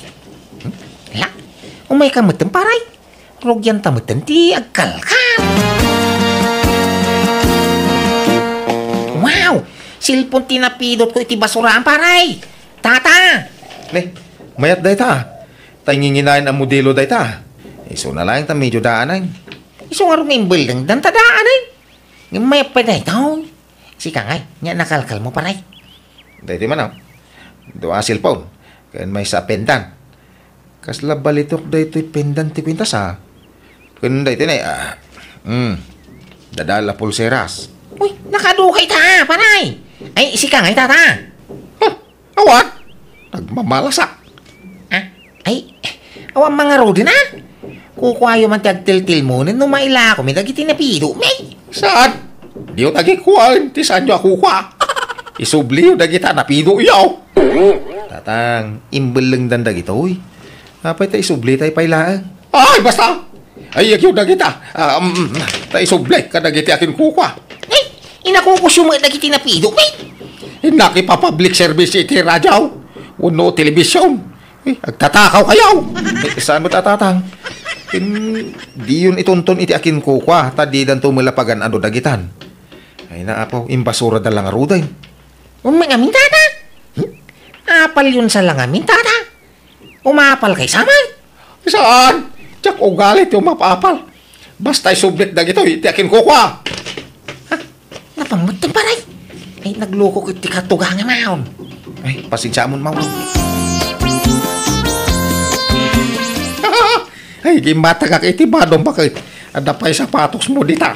Hmm? La, umayka metten, pare. Rugianta metten ti agkalkal. Wow! Cellphone ti napidotko iti basuraan, pare. Tata! Ne, mayat dayta. Tay nginginayon a modelo dayta. Isuna laeng ta medio daanen. Isu ngarud nga imbellengdan ta daanen. Ngem mayat pay daytoy. Sika ngay, nia nakalkalmo, pare? Daytoy man, a. Dua a cellphone, ken maysa a pendant. Kasla balitok daytoy pendant ti kuintas, a. Ken daytoy ne, a, hmm, dadal a pulseras. Uy, nakaduka ita, paray! Ay, sika nga ita, ta? Huh, awan! Nagmamalasak. Ah, ay, awan mangaruden, a? Kukuayo man ti agtiltilmonen no mailakom dagiti napidotmi. Saan? Diyo dagikuan ti saanyo a kukua. Isubliyo dagita napidoyo. Tatang, imbellengdan dagitoy. Apay ta isublitay pay laeng? Ay, basta! Ay, agyo dagita. Ah, um, ta isubli kadagiti akinkukua. Ay, inakukusyo met dagiti napidotmi. Innak ipa-public service iti radyo wenno television. Eh, agtatakaw kayo! Eh, saan met a, Tatang? Ken diyon itunton iti akinkukua, ta didanto met la pagan-ado dagitan. Ay na, Apo, imbasura da la ngaruden. Ummeng amin, Tata? Hmm? Apalyon sa la ngamin, Tata? Umapal kay saman? Saan? Diak ugali ti umapapal. Basta isublik dagitoy ti akinkukua. Ha? Napammutten, paray. Ay, naglukok iti katugangan, Maon. Ay, pasensiamon, Maon. Ay, gimmatagak iti badom, bakit? Adda pay sapatosmo dita.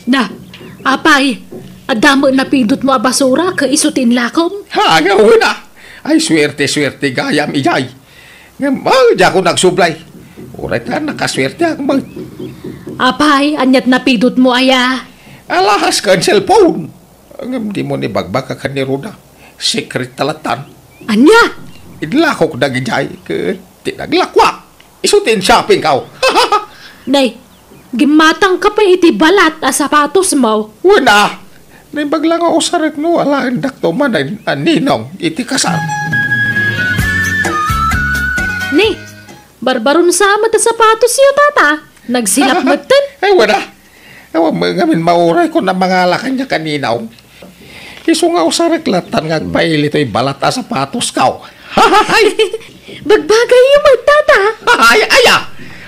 Na, apay, adda met napidotmo a basura ket isu ti inlakom? Ha, nga uwi na. Ay, suerte-suerte gayam, ijay. Ngem, ah, diakon agsublay. Uray ta nakasuerteak met. Apay, aniat napidotmo aya? Alahas ken cellphone. Ngem dimo ni bagbagakan ni Ruda. Secret ta lattan. Ania? Inlakok dagidiay ket ti naglakuak. Isu ti in-shopping ko. Nay, gimmatangka pay iti balat a sapatosmo. Wen a, naimbag la nga usarek no alaendakto man a ninong iti kasar. Ni, barbaron sa met a sapatosyo, Tata. Nagsilap metten. Ay, wen a. Awan met ngamin mauray kon a mangala kaniak a ninong. Isu nga usarek lattan nga agpaili toy balat a sapatosko. Hay! Bagbagayyo met, Tata. Ay, ay, ah!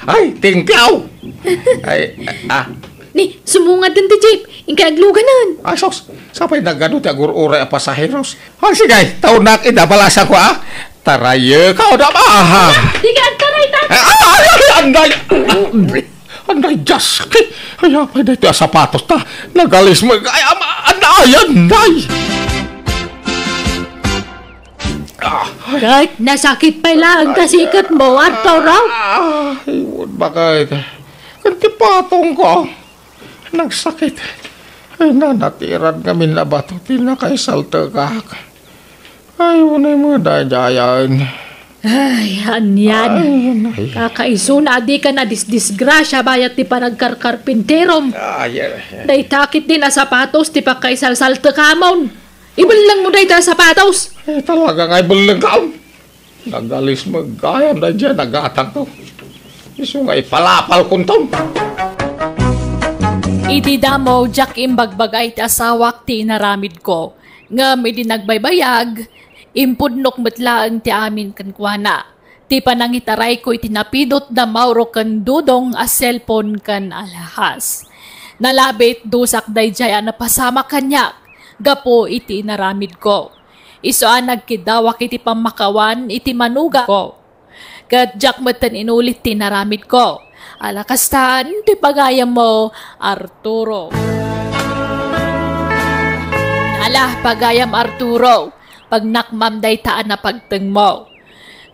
Ay, thank you! Ay, ah. Ni, sumungaden ti jeep. Inkay agluganan. Ay, sus! Sapay nagadu ti agur-uray a pasaheros. Ay, sige, taunak ida balasanko, ah. Tarayek, ah, da, ah. Di ka agtaray, Tata. Ay, ay, ay, anday! Anday, Diyos! Ay, apay daytoy a sapatos ta. Nagalis mo. Ay, ama, anday, anday! Ah. Ket nasakit pay laeng ta siketmo, Arturo. Ah, ay, bakit? Ket ti patong ko, nagsakit. Ay, nanatiran ngamin a bato ti nakaisaltekak. Ay, unay mo daydayan. Ay, anian. Ay, anay. Kakaisuna a dika nadisdisgrasia bayat ti panagkarkarpinterom. Ay, ay, ay. Dayta ketdin a sapatos ti pakaisalsaltekamon. Ibellengmo dayta a sapatos. Ay, talaga nga ibellengkam. Nagalis met gayam daydiay a nagatangto. Isu nga ipalapalkonton. Iti damo, diak imbagbaga iti asawak ti inaramidko. Ngem idi nagbaybayag, impudnok met laeng ti amin kenkuana. Ti panangitarayko iti napidot da Mauro ken Dudong a cellphone ken alahas. Nalabit, dusak daydiay a napasamak kaniak gapu iti inaramidko. Isu a nagkiddawak iti pammakawan iti manugangko. Ket diak metten inulit ti inaramidko. Ala kastan ti pagayammo, Arturo. Ala, pagayam Arturo, pagnakmam dayta a napagtengmo.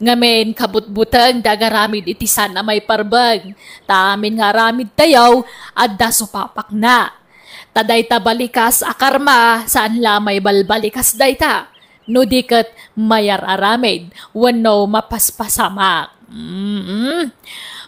Ngamin, kabutbuteng ti agaramid iti saan a maiparbeng. Ta amin nga aramidtayo, adda supapakna. Ta dayta balikas a karma, saan la a maibalbalikas dayta. No di ket mayar-aramid wenno mapaspasamak. Mm-mm.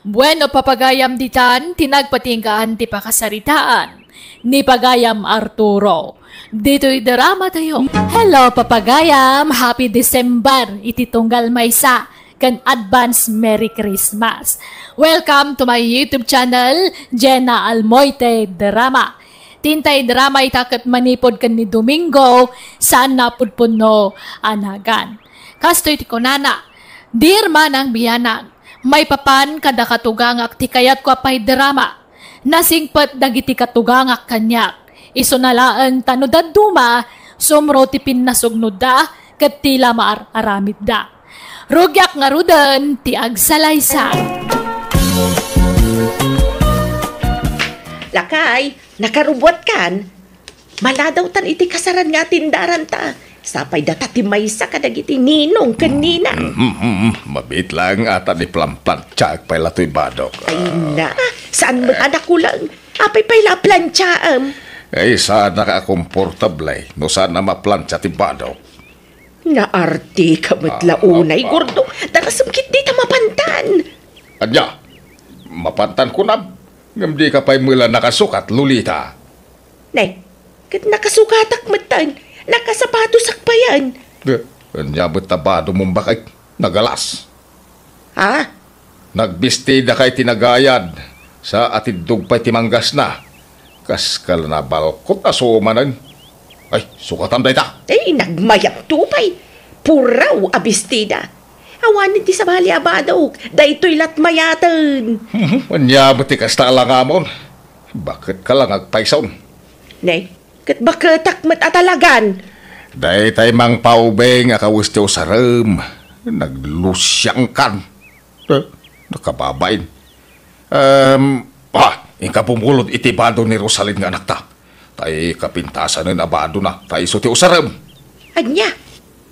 Bueno, papagayam ditan ti nagpatinggaan ti pakasaritaan ni Pagayam Arturo. Ditoy drama tayo. Hello, papagayam! Happy December iti tunggal maysa ken advance Merry Christmas. Welcome to my YouTube channel, Jenna Almoite Drama. Ti intay drama ita ket manipud ken ni Domingo, saan a pudpudno a nagan. Kastoy ti kunana, "Dear manang bianang, maipapan kada katugangak ti kayatko a paidrama. Nasingpet dagiti katugangak kaniak. Isuna laeng ta no dadduma, sumro ti pinnasugnodda, ket ti la maar-aramidda. Rugiak ngaruden ti agsalaysay. Lakay, nakarubbuatkan? Maladawtan iti kasaran nga atindaranta. Sapay data ti maysa kadagiti ninong ken nina. Mhm, mhm. Mabiit laeng ata ni planplantiaek pay la toy badok. Ay na, saan met a nakulang? Apay pay la a plantiaem? Ay, saan a komportable no saan a maplantia ti badok. Naartika met la unay, Gordo. Darasem ketdi ta mapantan. Ania? Mapantan kunam? Ngem dika pay met la nakasukat, Lolita. Ne, ket nakasukatak metten. Nakasapatosak payen. Eh, ania met ta badom, bakay? Nagalas. Ha? Nagbistidaka iti nagayad, sa atiddog pay ti manggasna. Kas kala nabalkot a sumanen. Ay, sukatam dayta. Ay, nagmayat to pay. Puraw a bestida. Awanen ti sabali a badok. Daytoy lat mayaten. Ania met ti kasta a langamon? Baket ka la nga agpayson. Ne, ket baketak met a talagan. Daytay mangpaubing a kawes ti usarem. Naglusiangkan. Eh, nakababain. Em, ah, inka bumulod iti bado ni Rosalin nga anakta. Tay kapintasanen a badona, ta isu ti usarem. Ania?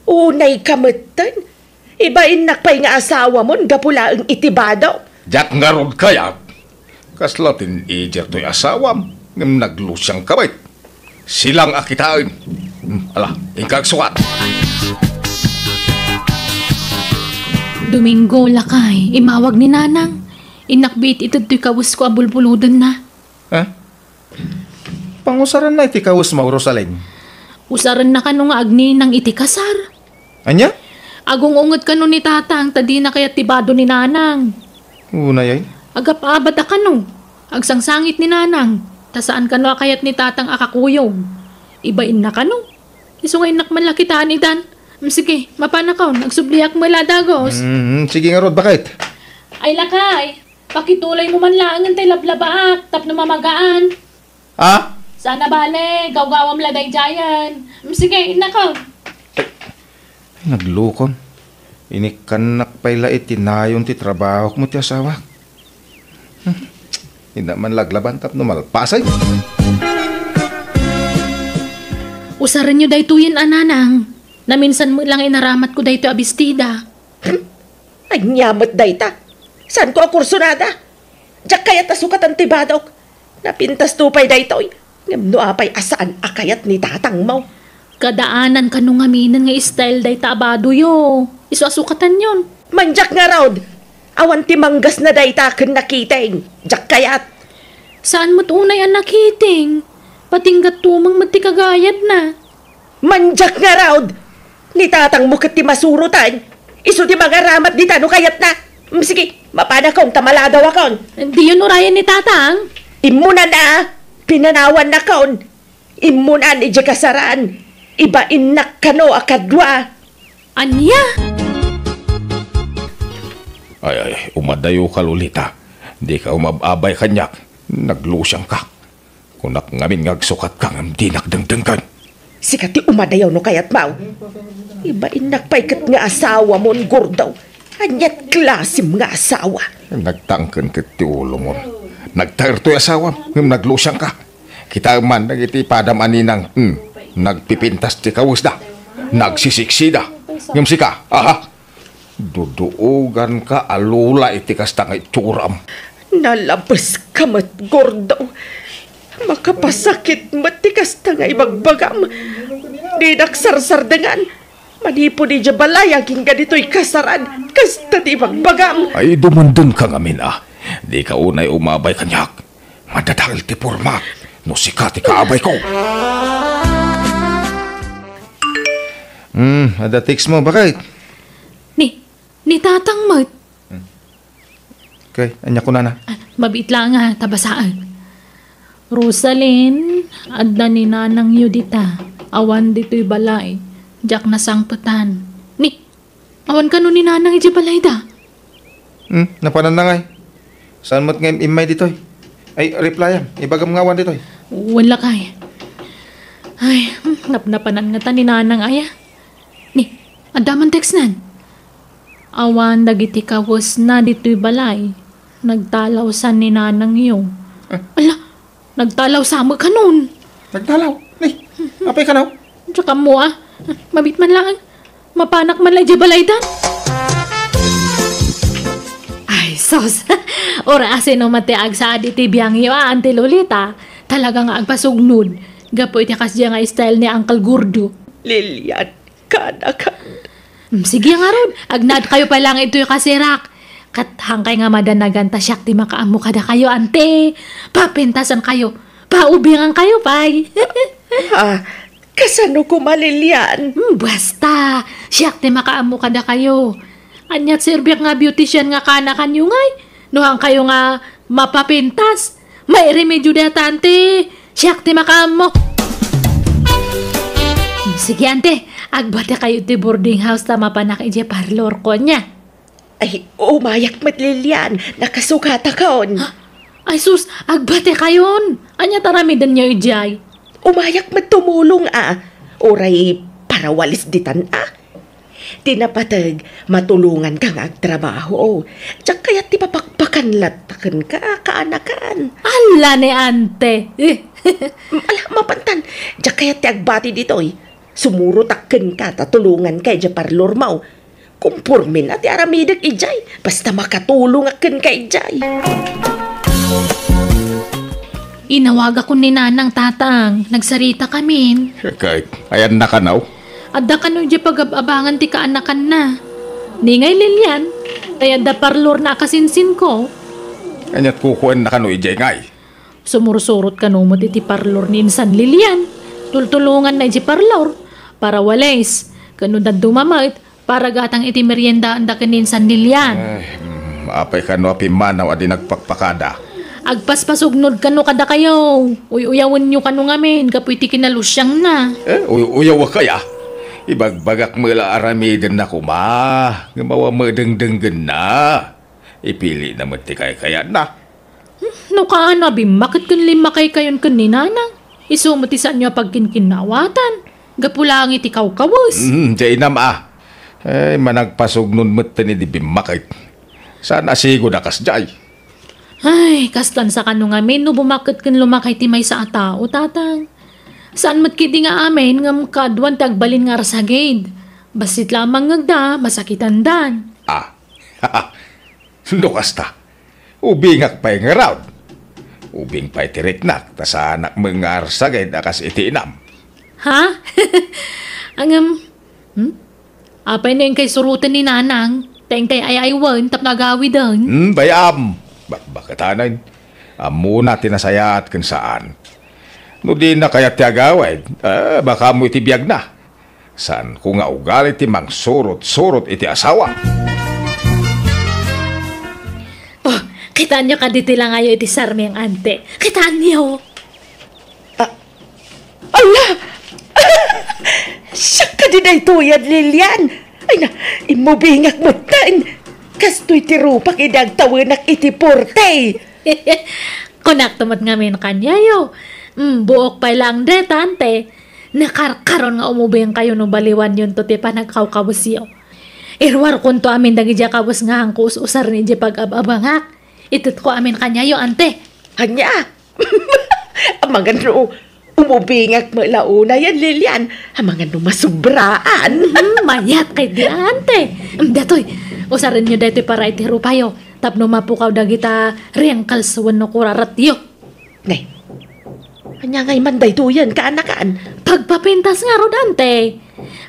Unay ka metten? Ibainnak pay nga asawamon gapu laeng iti bado. Diak ngarud kayat. Kasla teenager toy asawam, ngem naglusiang ka met. Silang a kitaen. Hmm, ala, inka agsukat. Domingo, lakay, imawag ni Nanang. Innak biit ited toy kawesko a bulbulodenna. Ha? Pangusarenna iti kawesmo, Rosalin? Usarenna kano nga agninang iti kasar. Ania? Agung-unget kano ni Tatang ta dina kayat ti bado ni Nanang. Unay ay? Agap-abat a kano. Agsangsangit ni Nanang ta saan kano a kayat ni Tatang a kakuyog. Ibainna kano. Isu nga innak man la kitaan itan. Mm, sige, mapanakon. Agsubliak met la a dagus. Mm, sige ngarud, bakit? Ay, lakay. Pakituloymo man laengen tay lablabaak tapno mamagaan. Ha? Sana bale, gawgawam la daydiayen. Mm, sige, innakon. Ay, naglukon. Inikkannak pay la iti nayon ti trabahok met ti asawak. Hmm. Inna man laglaban tapno malpasen. Usarenyo daytoyen a Nanang. Naminsan met la nga inaramatko daytoy a bestida. Ania met dayta? Saanko a kursunada? Diak kayat a sukatan ti badok. Napintasto pay daytoy. Ngem no apay a saan a kayat ni tatangmo? Kadaanan kano ngaminen nga style dayta a badoyo. Isu a sukatanyon. Mandiak ngarud! Awan ti manggasna dayta ken nakiting. Diak kayat. Saan met unay a nakiting? Patingga tumeng met ti kagayadna. Mandiak ngarud! Ni tatangmo ket ti masurotan. Isu ti mangaramat dita no kayatna. Mm, sige, mapanakon ta maladawakon. Diyon urayen ni tatang? Immunan a, pinanawannakon. Immunan idiay kasaran. Ibainnak kano a kadua. Ania? Ay, ay, umadayoka, Lolita. Dika umab-abay kaniak. Naglusiangka. Kunak ngamin nga agsukatka ngem dinak dengdenggen. Sika ti umadayaw no kayatmo. Ibainnak pay ket nga asawamon, Gordo. Aniat klasem nga asawa? Nagtangken ket ti ulomon. Nagtaer toy asawam ngem naglusiangka. Kitaem man dagiti padam a ninang, hmm, nagpipintas ti kawesda. Nagsisiksida. Ngem sika, aha? Duduoganka a Lola iti kasta nga itsuram. Nalabeska met, Gordo. Makapasakit met ti kasta nga ibagbagam. Dinak sarsardengan. Manipud idiay balay agingga ditoy kasaran, kasta ti ibagbagam. Ay, dumendenka ngamin a. Dika unay umabay kaniak. Madadael ti pormak no sika ti kaabayko. Hmm, adda textmo, bakit? Ni, ni tatang met. Hmm. Okay, ania kunana? Ah, mabiit laeng a ta basaen. Rosalyn, adda ni nanangyo dita. Awan ditoy balay. Diak nasangpetan. Ni, awan kano ni nanang idiay balayda? Hmm, napananna ngay. Saan met nga im-, immay ditoy? Ay, replyam. Ibagam nga awan ditoy. Wen lakay. Ay, hmm, napnapanan ngata ni nanang aya. Ni, Adda man text-nan. Awan dagiti kawesna ditoy balay. Nagtalawsan ni nanangyo. Eh? Ala, nagtalawsa met kanon. Nagtalaw? Ni, apay kano? Diak ammo, ah. Mabit man laeng. Mapanak man la idiay balaydan. Ay, sus. Uray asino met ti agsaad iti biangyo, ah, Auntie Lolita. Talaga nga agpasugnod. Gapu iti kasdiay nga style ni Uncle Gordo. Lilian, kaanakan. Mm, sige ngarud, agnaedkayo pay laeng ditoy kasirak. Ket haankay nga madanagan ta siak ti makaammo kadakayo, Auntie. Papintasankayo. Paubingankayo pay. Ah, kasano koma, Lilian? Mm, basta, siak ti makaammo kadakayo. Ania ti serbiak nga beautician nga kaanakanyo ngay? No haankay nga mapapintas, mairemedio dayta, Auntie. Siak ti makaammo. Sige, Auntie. Agbatekayo ti boarding house ta mapanak idiay parlorko, ania? Ay, umayak met, Lilian. Nakasukatakon. Ha? Ay, sus, agbatekayon. Ania ti aramidenyo idiay? Umayak met tumulong, a. Uray parawalis ditan, a. Ti napateg, matulonganka nga agtrabaho. Diak kayat ti papakpakan latta kenka, kaanakan. Ala ni Auntie. Eh. Ala, mapantan. Diak kayat ti agbati ditoy. Sumurotak kenka ta tulonganka idiay parlormo. Kompormena ti aramidek idiay. Basta makatulongak kenka idiay. Inawagakon ni Nanang, Tatang. Nagsaritakamin. Ket, ayanna kano? Adda kano idiay pagab-abangan ti kaanakanna. Ni ngay, Lilian, tay adda parlorna a kasinsinko. Aniat kukuenna kano idiay ngay? Sumursurot kano met iti parlor ni Insan Lilian. Tultulonganna idiay parlor. Parawalis. Ken no dadduma met, para gatang iti meriendaanda ken ni Insan Lilian. Ay, mm, apay kano a pimmanaw a di nagpakpakada? Agpaspasugnod kano kadakayo. Uy-uyawenyo kano ngamin gapu iti kinalusiangna. Eh, uy-uyawek kaya? Ibagbagak met la aramidenna koma, ngem awan met dengdenggenna. Ipilina met ti kaykayatna. Hmm, no kaano a bimmaketken limmakaykayon ken ni Nanang? Isu met ti saanyo a pagkinkinnaawatan. Gapu laeng iti kawkawes. Hmm, diay inam a. Ay, managpasugnod metten idi bimmaket. Saan a sigud a kasdiay? Ay, kastan sa kano ngamin no bumakket ken lumakay ti maysa a tao, Tatang. Saan met ketdi nga amin ngem kaaduan ti agbalin nga arsagid. Bassit la a mangngegda, masakitandan. Ah, no kasta, ubingak pay ngarud. Ubing pay ti riknak, ta saanak met nga arsagid a kas iti inam. Ha? Ngem, hmm? Apay no inkay suroten ni Nanang, ta inkay ay-aywen tapno agawiden? Hmm, bay-am. Bakbaketanen. Ammona ti nasayaat ken saan. No dina kayat ti agawid, eh, baka ammo iti biagna. Saanko nga ugali ti mangsurot-surot iti asawa. Oh, kitaenyo kadi ti langayo iti sarmiang, Ante? Kitaenyo? Ah, ala! Siak kadi daytoyen, Lilian. Ay na, immubingak metten. Kastoy ti rupak idi agtawenak iti porte. Kunakto met ngamin kaniayo. Mm, buok pay laeng dayta, Ante. Nakarkaron nga umubingkayo no baliwanyonto ti panagkawkawesyo. Iruarkonto amin dagidiay kawes nga haanko us-usaren idiay pag-ab-abangak. Itetko amin kaniayo, Ante. Ania? Amangan no umubingak met la unayen, Lilian. Amangan no masubraan. Mhm, mayat kaydi, Ante. Mm, datoy, usarenyo daytoy para iti rupayo tapno mapukaw dagita wrinkles wenno kuraratyo. Ne. Ania ngay man daytoyen, kaanakan? Pagpapintas ngarud, Ante.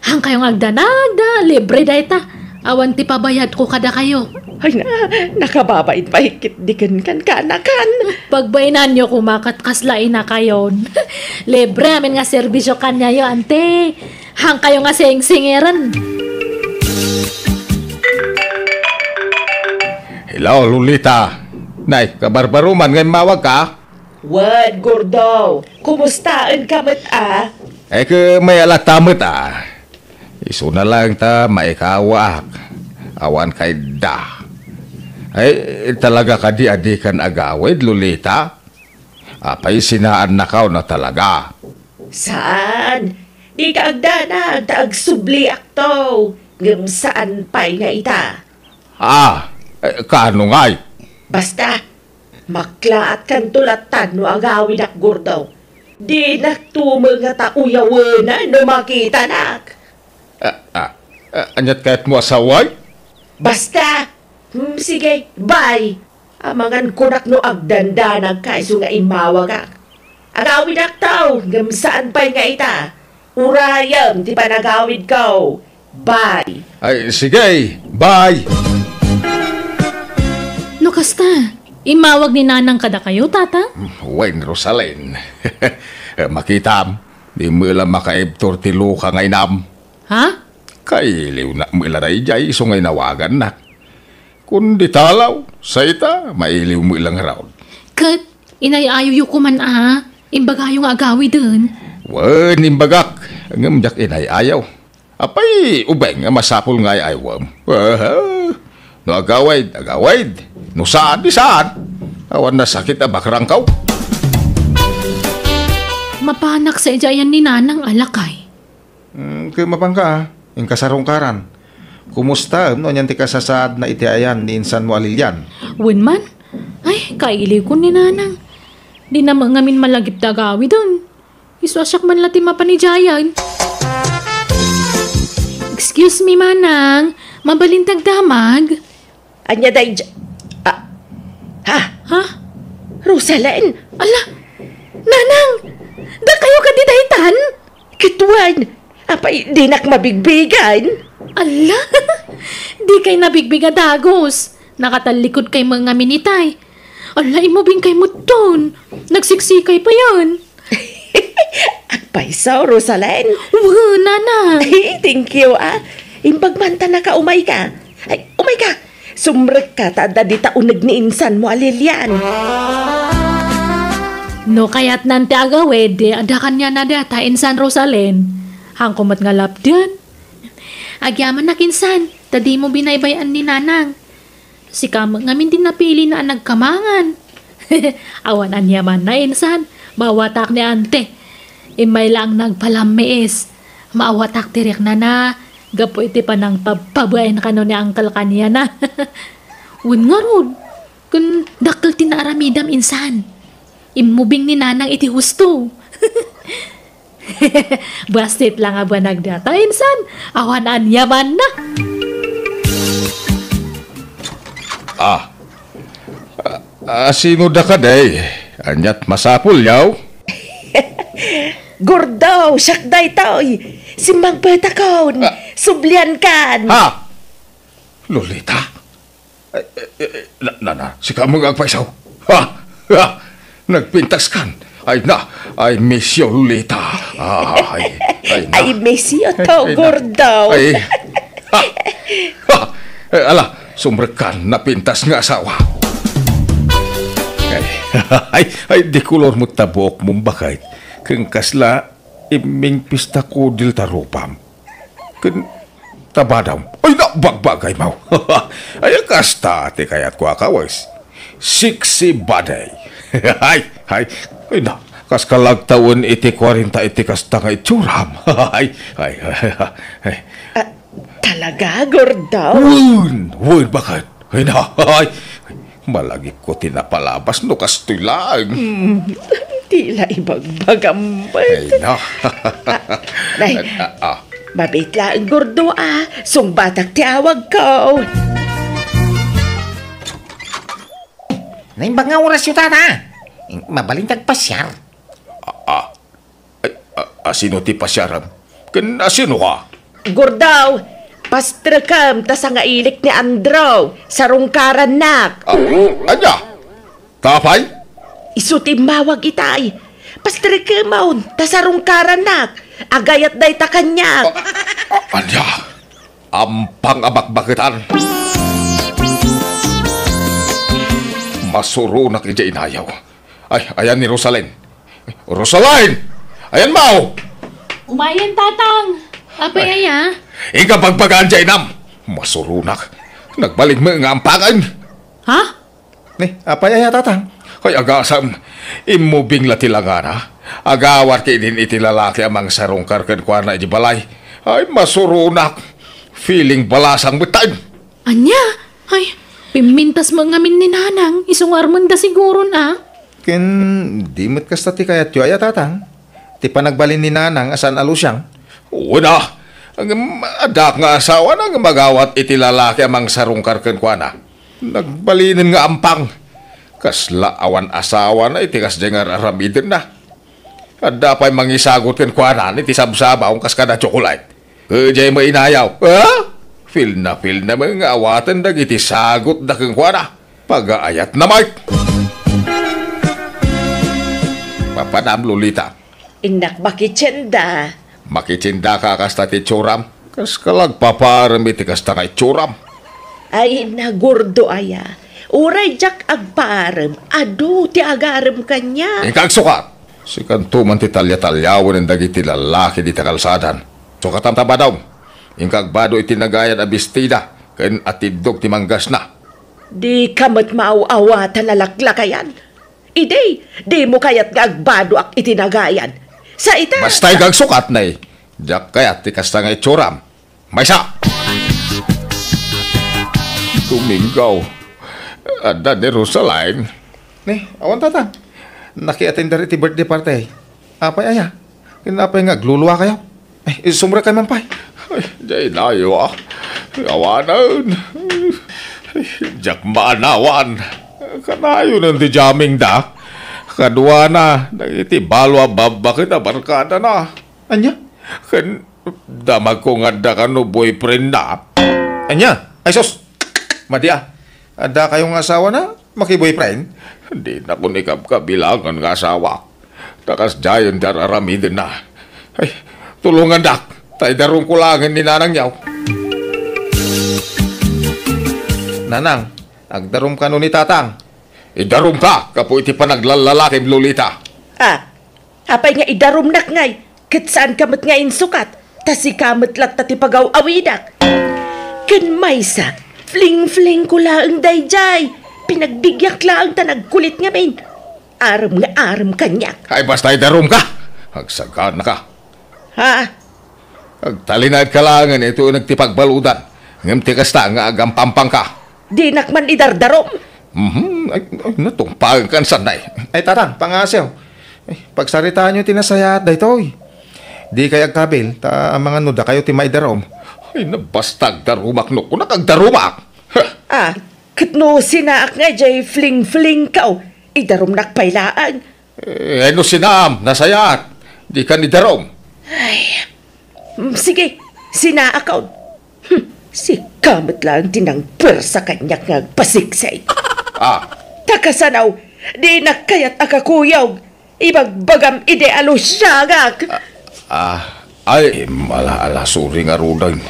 Haankayo nga agdanag da, libre dayta. Awan ti pabayadko kadakayo. Ay na, nakababain pay ketdi kenkan, kaanakan. Pagbainanyo koma ket kasla inakayon. Libre amin nga serbisyo kaniayo, Ante. Haankayo nga singsingeren. Hello, Lolita. Nay, kabarbaroman nga immawagka? Wen, Gordo, kumustaenka met a? Ay, ket mayat latta met a. Isuna laeng ta maikawaak. Awan kayatda. Ay, talaga kadi a dikan agawid, Lolita? Apay, sinaannakaw na talaga? Saan? Dika agdanag ta agsubliakto. ngem saan pay nga ita. Ah, eh, kaano ngay? Basta, maklaatkanto latta no agawidak, Gordo. Dinakto met ngata uyawenen no makitanak. Ah, ah, ah, aniat kayatmo a saway? Basta, hmm, sige, bye. Amangan kunak no agdandanagka isu nga immawagak. Agawidakto, ngem saan pay nga ita. Urayem ti panagawidko. Bye. Ay, sige, bye. No kasta, immawag ni Nanang kadakayo, Tatang? Wen, Rosalyn. Makitam, di met la makaibtur ti luka nga inam. Ha? Kailiwnak met la daydiay isu nga inawagannak. Kundi talaw, sayta, mailiw met la ngarud. Ket, inay-ayoyo koman a, imbagayo nga agawiden. Wen, imbagak, ngem diak inay-ayo. Apay, ubing a masapul nga ay-aywem. Aha. No agawid, agawid. No saan, di saan. Awan nasakit a bakrangkaw. Mapanak sa idiay ayan ni Nanang a lakay. Hmm, ket mapanka, ah. Inka sarungkaran. Kumusta no anian ti kasasaadna iti ayan ni insanmo a Lilian? Wen man. Ay, kailiwko ni Nanang. Dina met ngamin malagip ti agawiden. Isu a siak man la ti mapan idiayen. Excuse me, Manang. Mabalin ti agdamag? Ania daydi-, ah, ha? Ha? Rosalyn? Ala, Nanang! Dakayo kadi daytan? Ket wen, apay dinak mabigbigan? Ala, dikay nabigbig a dagus. Nakatallikudkay met ngamin itay. Ala, immubingkay metten. Nagsiksikay payen. Agpayso, Rosalyn. Wen, Nanang. Ay, thank you, ah. Imbag man ta naka, umayka. Ay, umayka. Sumrekka ta adda dita uneg ni insanmo a Lilian. No kayatnan ti agawid, adda kaniana data insan Rosalyn. Haanko met nga lapdan. Agyamanak insan, ta dimo binaybay-an ni Nanang. Sika met ngamin ti napilina a nagkamangan. Awan aniamanna insan, maawatak ni Ante. Immay laeng nagpalammiis. Maawatak ti riknana, gapu iti panangpabpabain kano ni Uncle kaniana. Wen ngarud, ken dakkel ti naaramidam insan. Immubing ni Nanang iti husto. Bassit la nga banag data, insan. Awan aniamanna. Ah. Ah, ah, sino da kadi? Aniat masapulyo? Gordo, siak daytoy. Simmangpetakon. Ah. Subliankan. Ha? Lolita? Ay, eh, eh, eh, na, na, na, sika met nga agpayso. Ha? Ha? Nagpintaskan. Ay na, I miss you, Lolita. Ay, ay na. I miss you too, Gordo. Ay, ha? Ha? Eh, ala, sumrekkan, napintas nga asawa. Ay, ay, ay, di kolor met ta buokmo, baket. Ken kasla, imming pista kudil ta rupam. Ken tabadam. Ay, na, bagbagaymo. Ay, kasta ti kayatko a kawes. Sexy body. Ay, ay, ay, na, kas kalagtawen iti kwarenta iti kasta nga itsuram. Ay, ay, ay, ay, ay. Ah, talaga, Gordo? Wen, wen, baket? Ay, na, ay, malagipko ti napalabas no kastoy laeng. Hmm, ti la ibagbagam met. Ay, na. Ah, nay, ah, ah. Mabiit laeng, Gordo, ah. Sungbatak ti awagko. Naimbag nga orasyo, tata. Mabalin ti agpasiar. Ah, ah. Ay, a, asino ti pasiaram? Ken asino ka? Gordo, pastrekem ta sangailik ni Andrew, sarungkarannak. Ah, ania? Tapay? Isu ti immawag itay. Pastrekemon ta sarungkarannak. Agayat dayta kaniak. Ah, ah, ania? Ampang a bakbaketan. Masuronak idiay inayaw. Ay, ayan ni Rosalyn. Rosalyn! Ayanmo! Umayen, Tatang. Apay aya? Ay, ikaw pagpagaan diay inam. Masuronak. Nagbalik met nga ampangen. Ha? Ni, apay aya, Tatang? Ay, agasam. Immubing la ti langana. Agawat ketdin iti lalaki a mangsarungkar kenkuana iti balay. Ay, masuronak. Feeling balasang met tayo. Ania? Ay, pimmintas mo ngamin ni Nanang, isungarmenda siguron a. Ken di met kasta ti kayatyo, aya, Tatang? Ti panagbalin ni Nanang a saan a lusiang? Wen a, ngem addaak nga asawana nga magawat iti lalaki a mangsarungkar kenkuana. Nagbalinen nga ampang. Kasla awan asawana iti kasdiay nga ar-aramidenna. Adda pay mangisagut kenkuana iti sabsabaw kas kada tsokolate. Idiay mainayaw. Ha? Feel na feel na met nga awaten dagiti sagutda kenkuana. Pagaayatna met. Papanam, Lolita. Innak makitienda. Makitiendaka a kasta ti itsuram? Kas ka la agpapaarem iti kasta nga itsuram? Ay, nagurdo aya. Uray diak agpaarem, adu ti agarem kaniak. Inka agsukat! Sikanto man ti talyatalyawenen dagiti lalaki dita kalsadan. Sukatam ta badom. Inka agbado iti nagayad a bestida ken atiddog ti manggasna. Dika met maaw-awatan a laklakayan. Idi, dimo kayat nga agbadoak iti nagayad. Sa ita, basta inka agsukat, ne. Diak kayat ti kasta nga itsuram. Maysa! Domingo, adda ni Rosaline. Ne, awan, Tatang. Nakiatender iti birthday party. Apay aya? Ken apay nga agluluakayo? Ay, sumrekay man pay. Ay, daynayo, a. Awanen. Ay, diak maanawan. Kanayonen ti jammingda. Kaduana, dagiti balo a babbaket a barkadana. Ania? Ken damagko nga adda kano boyfriendna. Ania? Ay, sus! Madi a. Adda kayo nga asawana? Makiboyfriend? Dinakon ikabkabilangan nga asawa. Ta kasdiayen ti ar-aramidenna. Ay, tulongandak, ta idarumko laengen ni nanangyo. Nanang, agdarum kano ni tatang? Idarumka gapu iti panaglallalakim, Lolita. Ah, apay nga idarumnak ngay, ket saanka met nga insukat, ta sika met latta ti pagaw-awidak. Ken maysa, fling-flingko laeng daydiay. Pinagdigyak laeng ta nagkulit ngamin. Arem nga arem kaniak. Ay, basta idarumka. Agsaganaka. Ha? Agtalinaedka laengen iti uneg ti pagbaludan, ngem ti kasta nga agampampangka. Dinak man idardarum. Mhm. Ay, ay, natungpaenkan, sanay. Ay, tatang, pangasiw. Ay, pagsaritaanyo ti nasayaat daytoy. Dikay agkabil, ta amangan no dakayo ti maidarum. Ay, nabasta agdarumak no kunak agdarumak. Heh. Ah, ket no sinaak nga jay fling-flingkaw, idarumnak pay laeng. Eh, no sinaam, nasayaat. Dikan idarum. Ay, mm, sige, sinaakon. Hmm, sika met laeng ti nangpuersa kaniak nga agpasiksik. Ah. Ta kasano, dinak kayat a kakuyog. Ibagbagam idi a lusiagak. Ah, ah, ay, ala, ala, sorry ngaruden.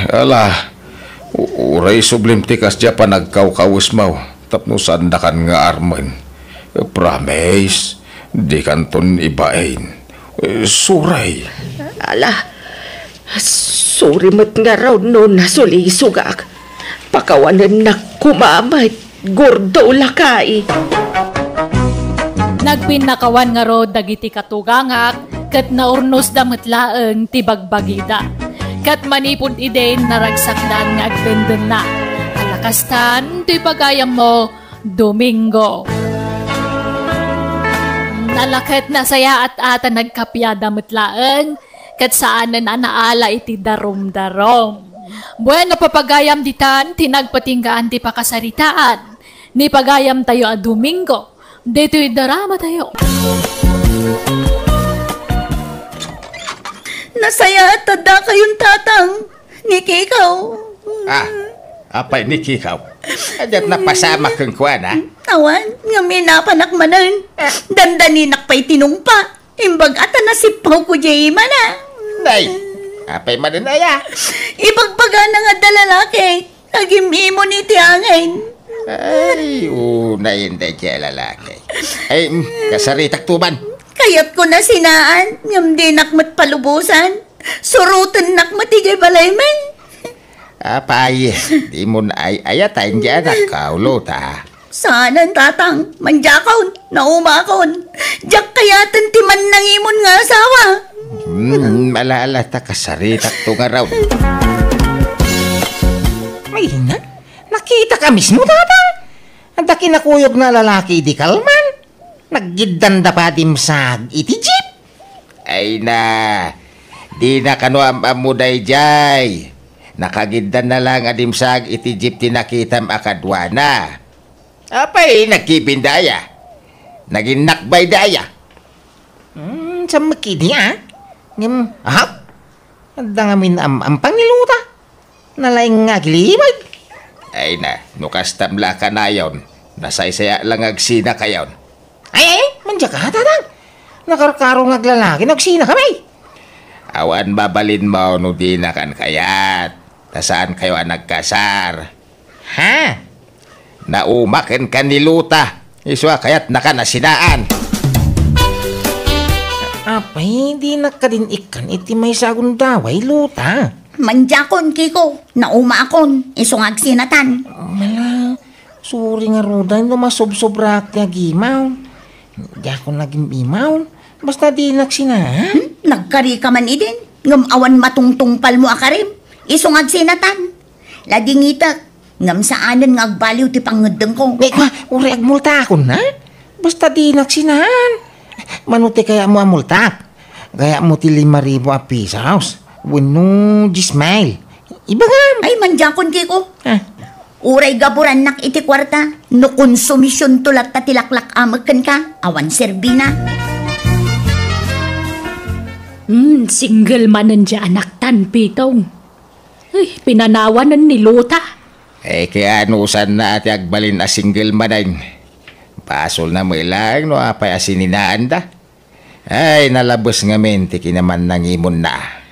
Ala, u-, uray sublim ti kasdiay a panagkawkawesmo, tapno saandakan nga armen. Promise, dikanton ibain. Eh, sorry. Ala, sorry met ngarud no nasulisogak. Pakawanennak koma met, gordo lakay. Nagpinnakawan ngarud dagiti katugangak ket naurnosda met laeng ti bagbagida. Ket manipud idin, naragsakdan nga agdendenna. Ala kastan, toy pagayammo, Domingo. Nalaket nasayaat a ta nagkapiada met laeng, ket saanen a naala iti darumdarum. Bueno, papagayam ditan ti nagpatinggaan ti pakasaritaan ni pagayamtayo a Domingo ditoy dramatayo. Nasayaat a dakayon, tatang. Ni Kikaw. Ah, apay ni Kikaw? Adiak napasamak kenkuana? Awan, ngem inapanak manen. Dandaninak pay tinungpa. Imbag a ta nasippawko diay imana. Nay, apay manen aya? Ibagbagana nga adda lalaki. Agim-imon iti angin. Ay, unay daydiay a lalaki. Ay, mm, kasaritak tuman. Kayatko na sinaan, ngem dinak met palubosan. Surotennak met idiay balaymi. Apay, dimon ay-ayatan diay anakko, Lolita. Saanen, tatang, mandiakon, naumakon. Diak kayaten ti mannangimon nga asawa. Hmm, ala, ala, ta kasaritakto ngarud. Ina, nakitak a mismo, Tatang. Adda kinakuyogna a lalaki idi kalman. Naggiddanda pa dimsag iti jeep. Ay na, dina kano am-ammo daydiay. Nakagiddanna lang a dimsag iti jeep ti nakitam a kaduana. Apay, nagkibin daya? Naginnakbay daya? Hmm, sammek idi, a? Ngem, aha? Adda ngamin am-ampang ni Luta. Nalaing nga aglimag. Ay na, no kastam la a kanayon, nasaysayaat lang nga agsinakayon. Ay, ay, mandiak a, Tatang. Nakarkaro nga aglalaki no agsinakami. Awan mabalinmo no dinakan kayat. Ta saankayo a nagkasar. Ha? Naumaken ka ni Luta. Isu a kayatnaka a sinaan. Apay, dinak kadin ikkan iti maysa a gundaway, Luta. Mandiakon, Kiko. Naumaakon. Isu nga agsinatan. Mala, sorry ngaruden no masobsobrak ti agimaw. Diakon nagim-imaw. Basta dinak sinaan. Hmm? Nagkari ka man idin. Ngem awan matungtungpalmo a karim. Isu nga agsinatan. Ladingitek, ngem saanen nga agbaliw ti pangngeddengko. Ay, kua, uray agmultaakon, ha? Basta dinak sinaan. Mano ti kayatmo a multak? Kayatmo ti lima ribu a pesos? Wenno dies mil? Ibagam! Ay, mandiakon, Kiko. Ah. Uray gaburannak iti kuarta, no konsumisionto latta ti laklak-amek kenka, awan serbina. Hmm, single manen diay anaktan, Pitong. Ay, pinanawanen ni Luta. Eh, kaya anusanna a ti agbalin a single manen. Basolna met laeng no apay a sininaanda. Ay, nalabes ngamin ti kinamannangimonna.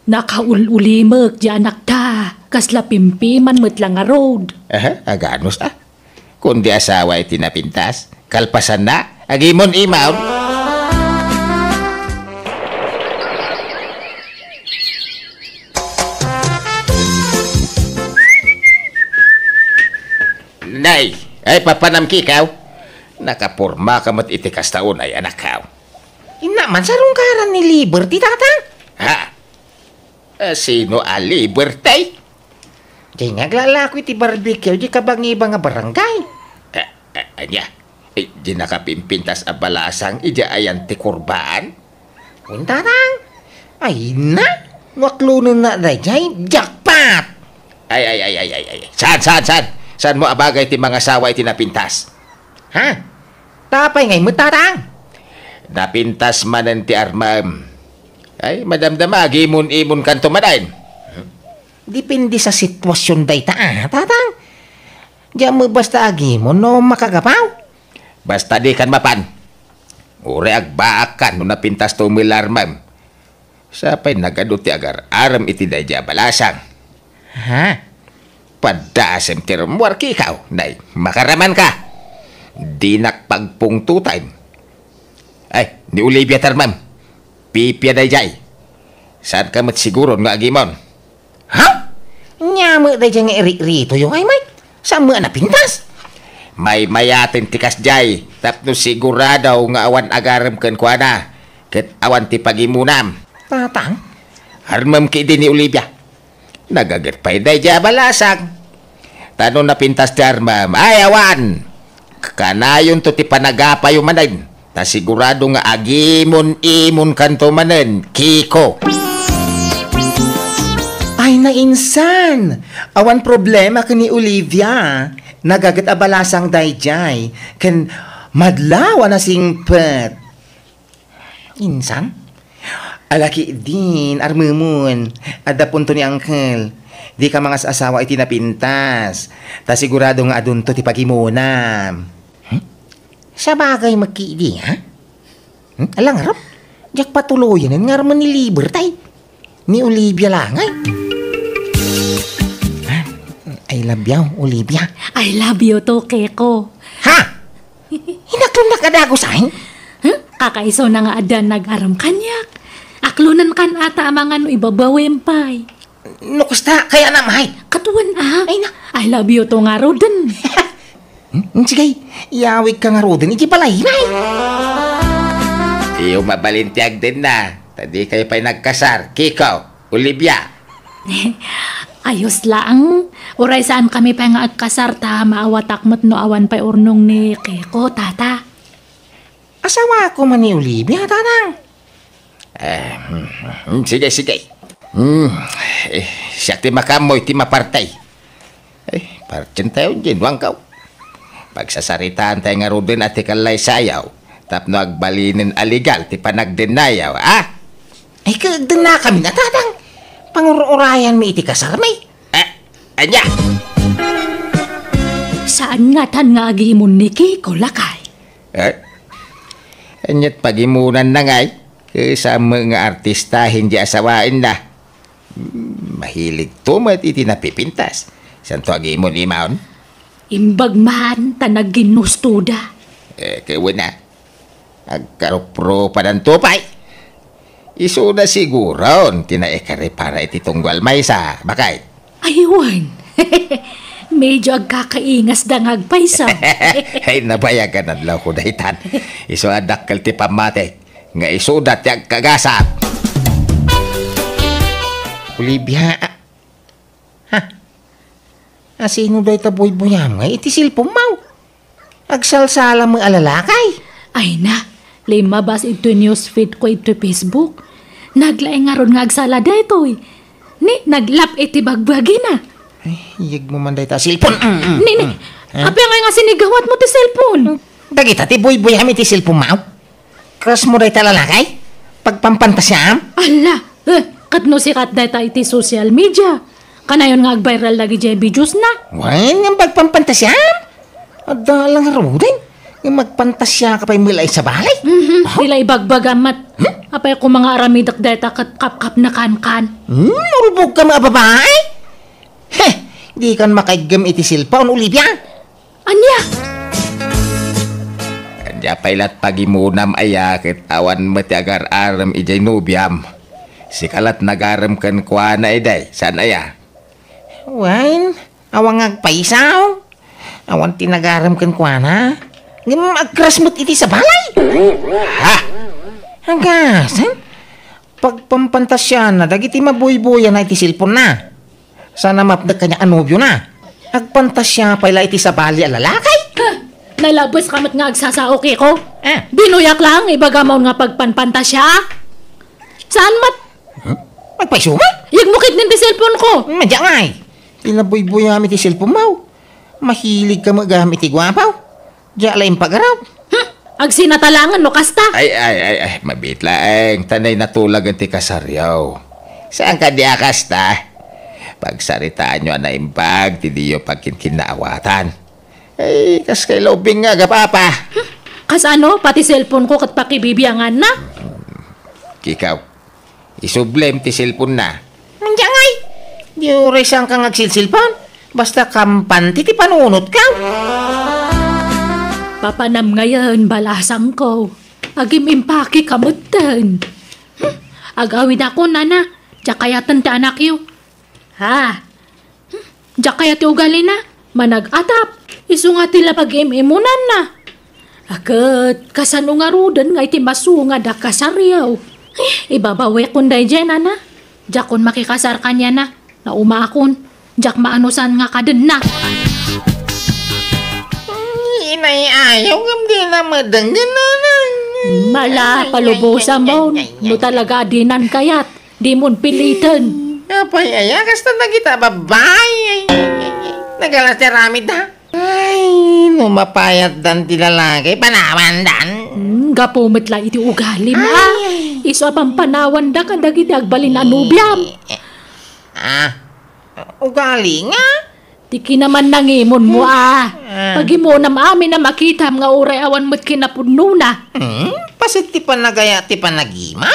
Nakaul-ulimek diay anakta, kasla pimpiman met la ngarud. Aha, aganus a. Kundi asawa iti napintas, kalpasanna, agimon-imon. Nay, ay, papanam, Kikaw. Nakaporma ka met iti kasta unay, anakkaw. Inna man, sarungkaran ni Liberty, Tatang. Ha? Eh, sino a Liberty? Diay nga aglalako iti barbecue, diay kabangibang a barangay. Eh, eh, ania? Eh, diay nakapimpintas a balasang, idiay ayan ti kurbaan? Wen, Tatang. Ay na, no aklonenna daydiay, jackpot! Ay, ay, ay, ay, ay, ay. Saan, saan, saan? Saanmo a bagay ti mangasawa iti napintas? Ha? Tapay ngay met, Tatang? Napintas manen ti armem. Ay, madamdama, agimon-imonkanto manen. Depende sa sitwasion dayta, a, Tatang. Diak met basta agimon no makagapaw. Basta dikan mapan. Uray agbaakkan no napintasto met la armem. Sapay nagadu ti agar-arem iti daydiay a balasang. Ha? Padasem ti rummuar, Kikaw. Nay, makaramanka. Dinak pagpungtoten. Ay, ni Olivia ti armem. Pipia daydiay. Saanka met siguron nga agimon? Ha? Ania met daydiay nga iritritoyo, ay, Mike? Saan met a napintas? Maymayaten ti kasdiay, tapno sigurado nga awan agarem kenkuana, ket awan ti pagimonam. Tatang? Armem ketdi ni Olivia. Nagaget pay daydiay a balasang. Ta no napintas ti armem, ay awan! Kanayonto ti panagapayo manen, ta sigurado nga agimon-imonkanto manen, Kiko. Ay, nainsan! Awan problema ken ni Olivia. Nagaget a balasang daydiay, ken madlaw a nasingpet. Insan? Ala ketdin, armemon, adda punto ni Uncle. Dika mangas-asawa iti napintas, ta sigurado nga adunto ti pagimonam. Hmm? Sabagay met ketdi, ha? Hmm? Ala ngarud, diak patuloyen nga armen ni Liberty. Ni Olivia la ngay. I love you, Olivia. I love you too, Keko. Ha? Inaklonnak a dagus, ay? Huh? Kakaisuna nga adda nag-arem kaniak. Aklonenkan ata amangan no ibabawem pay. No kasta, kayatnam, ay? Katuan, a. Ay na. I love you too ngaruden. Hmm? Sige, iyawidka ngaruden iti balay, ay? Iyo mabalin ti agdenna. Ta dikayo pay nagkasar, Kiko, Olivia. Ayos laeng. Uray saan kami pay nga agkasar ta maawatak met no awan pay urnong ni Kiko, tata. Asawaak man ni Olivia, tatang. Eh, hmm, hmm, sige, sige. Hmm, eh, siak ti makaammo iti maparti. Eh, partien tayo, Jane, wangkaw. Pagsasaritaan tayo ngaruden a ti kallaysayaw tapno agbalinen a legal ti panagdennayaw, ah? Ay, kagdennakamin a, tatang. Pangur-urayanmi iti kasarmi. Eh, anya? Saan ngatan nga agimon ni Kiko, lakay? Eh? Anya ti pagimonanna ngay? Ket saan met nga artistahen ti asawaenna. Hmm, mahiligto met iti napipintas. Saanto agimon-imon? Imbag man ta nagginnustoda. Eh, ket wen a. Agkaruprupadanto pay. Isuda siguron ti naikaripara iti tunggal maysa, bakay. Ay, wen. Medyo agkakaingasda nga agpayso. Ay, nabayagan adlaw ko daytan. Isu a dakkel ti pammatik nga isuda ti agkagasat. Olivia, a-, ha? Asino dayta buybuyam nga iti cellphone mo? Agsalsala met a lalaki? Ay na, limmabas iti newsfeed ko iti Facebook. Naglaing ngarud nga agsala daytoy. Ni, naglap iti bagbagina. Ay, iyegmo man dayta a cellphone. Mm, mm, Ni, ni, mm. Eh? Apay ngay nga sinigawatmo ti cellphone? Dagita ti buybuyam iti cellphone mo? Crush mo dayta lalaki? Pagpampantasiam? Ala, eh, ket no sikat dayta iti social media. Kanayon nga agviral dagidiay videos na. Wen, nga pagpampantasiam? Adda lang ngaruden. Nga magpantasia ka pay mula sa balay? Mhm, ha? Dila ibagbagam met. Hmm? Apay ko nga aramidek dayta ket kapkapnakankan. Hmm, urubog ka nga babae? Heh, di kan makaiggem iti cellphone, Olivia. Ania? Ania pay lat pagimunam aya ket awan met ti agar-arem idiay nobiam. Sika lat nagarem kenkuana idiay, saan aya? Wen, awan nga agpayso. Awan ti nagarem kenkuana. Ngem agcrush met iti sa balay. Ha? Agasan? Pagpampantasiana dagiti mabuybuyan iti cellphone na. Saan a mapnek kaniak a nobio na. Agpantasia pay la iti sabali a lalaki. Huh! Nalabes ka met nga agsasao, Kiko. Ah. Binuyak lang, ibagam nga pagpanpantasia. Saan met? Huh? Agpayso met? Iyegmo ketdin ti cellphone ko. Madya ngay. Ti nabuybuyaam iti cellphone mo. Mahilig ka met gayam iti guapo. Diak la impagaraw. Hmm, agsinatalangan no kasta. Ay, ay, ay, ay, mabiit laeng, ta nay natulagan ti kasaryo. Saan kadi a kasta? Pagsaritaanyo a naimbag ti diyo pagkinkinnaawatan. Ay, kas kay laubing nga agapapa. Hmm, kasano? Pati cellphone ko ket pakibibianganna? Kikaw, isublem ti cellphone na. Mandiay ngay! Di uray saan ka nga agsilsilpon. Basta kampante ti panunotka. Papanam ngayen, balasangko. Agim-impake ka metten. Hmm, agawidakon, nana. Diak kayaten ti anakyo. Ha? Hmm, diak kayat ti ugalina. Manag-atap. Isu nga ti la pag-im-imunanna. A ket, kasano ngaruden nga iti masungad a kasaryo? Eh, ibabawekon daydiay, nana. Diakon makikasar kaniana. Naumakon. Diak maanusan nga kadenna. Inay, ayaw ngem dina madenggen, nana. Mala, ay, ay, palubosam ay, ay, ay, ay. No talaga dinan kayat, dimon piliten. Apay aya, kasta dagita babai. Ay, ay, ay, ay. Nagalas ti aramid, ha? Ay, no mapayatdan ti lalaki, panawandan. Hmm, gapu met la iti ugalim, Ay, ah. Ay. Isu a pampanawanda kadagiti agbalin a nobiam. Eh, ah, ugali nga? Ti kinaman nangimonmo, ah. Ah. Pagimonam amin a makitam nga uray awan met kinapudnona. Hmm? Paset ti panagaya ti panagimam?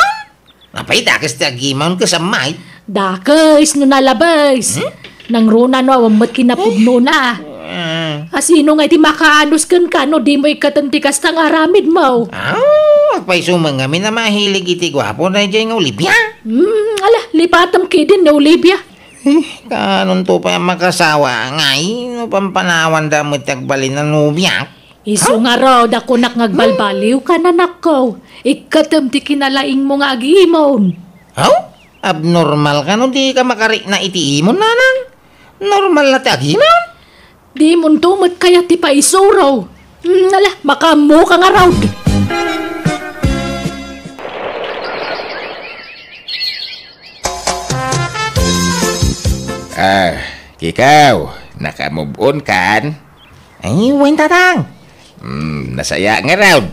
Apay, dakes ti agimon ket sammay? Dakes no nalabes. Hmm? Nangruna no awan met kinapudnona. Ah. Asino nga iti makaanus kenka no dimo ikkaten ti kasta nga aramidmo? Aw, agpayso met ngamin a mahilig iti guapo daydiay nga Olivia. Hmm, ala, lipatem ketdin ni Olivia. Eh, kaanonto pay a makasawa ngay no pampanawanda met ti agbalin a nobiak? Isu ngarud a kunak nga agbalbaliw ka, nanakko. Ikkatem ti kinalaingmo nga agimon. Aw? Abnormal kano dika makarikna iti imon, nanang? Normal la ti agimon? Dimonto met kayat ti paisuro. Hmm, ala, makaammoka ngarud. Ah, Kikaw, naka-move on kan? Ay, wen, tatang. Hmm, nasaya ngarud.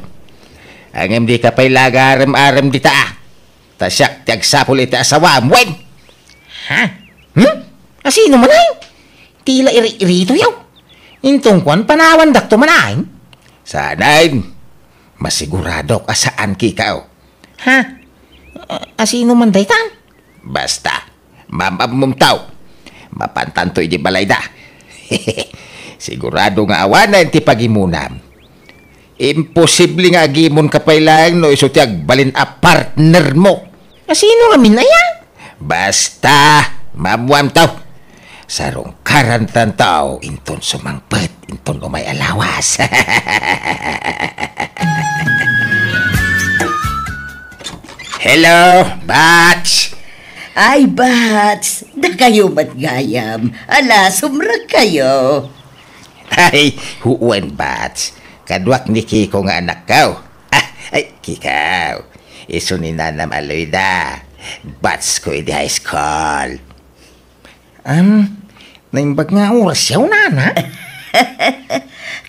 Ngem dika pay la agarem-arem dita, ah. Ta siak ti agsapul iti asawaem, wen. Ha? Hmm? Asino man ay? Ti la iri-iritoyo. Inton kuan, panawandakto man ay? Saanen. Masiguradok a saan, Kikaw. Ha? A-, asino man dayta? Basta, maam-ammomto. Mapantanto iti balayda. Sigurado nga awanen ti pagimonam. Imposible nga agimonka pay laeng no isu ti agbalin a partnermo. Asino ngamin aya? Basta, maammoamto. Sarungkarantanto inton sumangpet, inton umay a lawas. Hello, Bats! Ay, Bats, dakayo met gayam. Ala, sumrekkayo. Ay, wen, Bats. Kaduak ni Kiko nga anakko. Ah, ay, Kikaw. Isu ni Nanam a Loida. Batsko idi high school. Am, naimbag nga oras yaw, nana?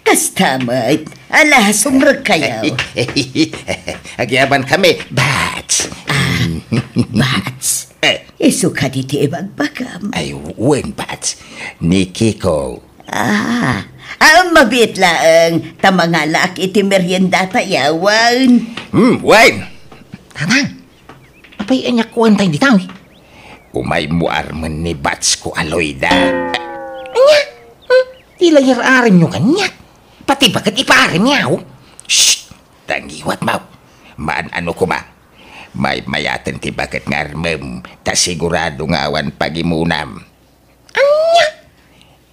Kasta met. Ala, sumrekkayo. Agyaban kami, Bats. Ah, Bats. Eh. Isu kadi ti ibagbagam? Ay, wen, Bats. Ni Kiko. Ah, ah, mabiit laeng. Ta mangalaak iti meriendata yawen. Hmm, wen. Tatang, apay aniak kuentayo dita, eh? Umaymo armen ni Batsko a Loida. Ania? Hmm? Ti layar-arenyo kaniak. Pati baket ipaarem yaw. Shh! Tangiwat, maw. Maan-ano koma. Maymayaten ti baket nga armem, ta sigurado nga awan pagimonam. Ania?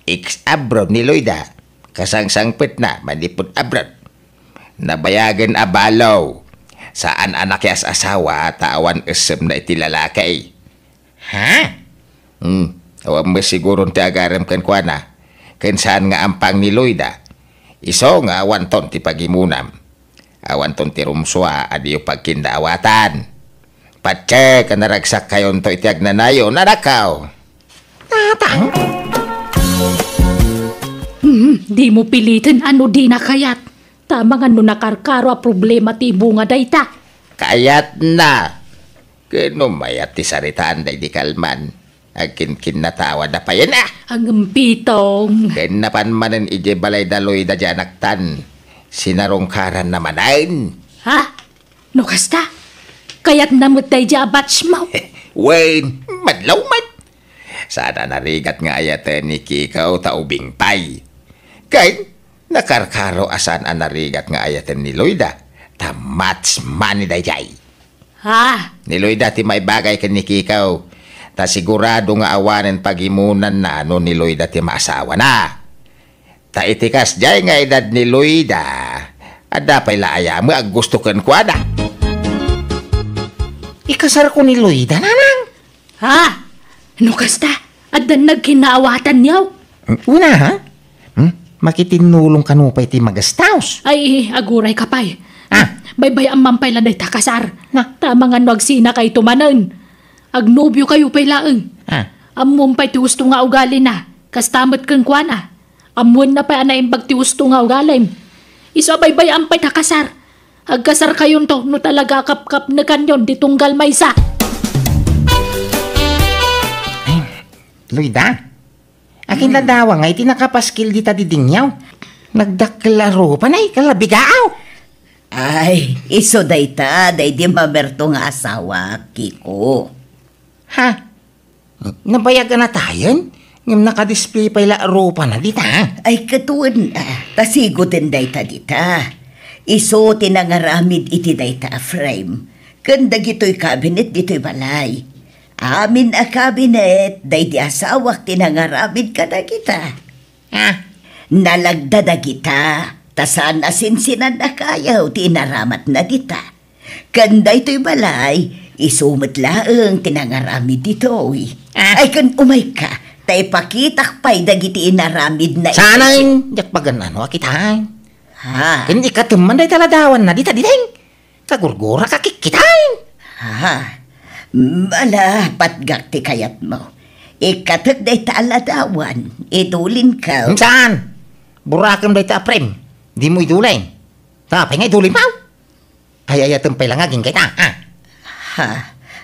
Ex-abroad ni Loida, kasangsangpetna manipud abroad. Nabayagen a balo. Saan a nakias-asawa ta awan essemna iti lalaki. Ha? Hmm, awan met siguron ti agarem kenkuana. Ken saan nga ampang ni Loida. Isu nga awanton ti pagimonam. Awanton ti rumsua a diyo pagkinnaawatan. Patse ka naragsakkayonto iti agnanayon, anakko. Tatang? Hmm, dimo piliten a no dina kayat. Ta amangan no nakarkaro a problema ti bunga dayta. Kayatna. Ken no mayat ti saritaan daydi kalman. Agkinkinnatawa da payen, ah! Agempitong. Ken napan manen idiay balay da Loida diay anaktan. Sinarungkaranna manen. Ha? No kasta? Kayatna met daydiay a batchmo? Wen, madlaw met. Saan a narigat nga ayaten ni Kiko ta ubing pay. Ken nakarkaro a saan a narigat nga ayaten ni Loida ta match money daydiay. Ha? Ni Loida ti maibagay ken ni Kiko, ta sigurado nga awanen pagimonanna no ni Loida ti maasawana. Ta iti kasdiay nga edad ni Loida, adda pay la ayam nga aggusto kenkuana. Ikasarko ni Loida, nanang? Ha? No kasta, addan nagkinnaawatan yaw? Una, ha? Hmm? Makitinnulong kano pay ti magastos. Ay, aguray ka pay. Ah. Baybay-am man pay la dayta kasar. Na? Ta amangan no agsinakayto manen. Agnobiokayo pay laeng. Ah. Ammom pay ti husto nga ugalina. Kasta met kenkuana. Ammoenna pay a naimbag ti husto nga ugalim. Isu a baybay-am pay ta kasar. Agkasarkayonto no talaga a kapkapnekanyon ti tunggal maysa. Ay, Loida, akin ladawa nga iti nakapaskil dita didingyaw. Nagdakkel a rupa na ikalabigaw. Ay, isu dayta, daydi mamerto nga asawa, Kiko. Ha? Nabayag a natayen, ngem nakadisplay pay la a rupana dita. Ay, ket wen, ah, ta sigoten dayta dita. Isu ti nangaramid iti dayta a frame, ken dagitoy cabinet ditoy balay. Amin a cabinet, daydi asawak ti nangaramid kadagita. Ah. Nalagda dagita, ta saan a sinsinannakayo ti inaramatna dita. Ken daytoy balay, Isu met laeng ti nangaramid ditoy. Ah. Ay, ken umayka, ta ipakitak pay dagiti inaramidna. Saan, diak pagan-ano a kitaen. Ha? Ken ikatem man dayta ladawanna dita, Diding. Kagurgurak a kikkitaen. Ha? Ala, patgak ti kayatmo. Ikkatek dayta a ladawan, idulinko. Saan? Burakem dayta a frame. Dimo idulin. Ta apay nga idulinmo? Ay, ayatem pay la nga agingga ita, ah. Ha?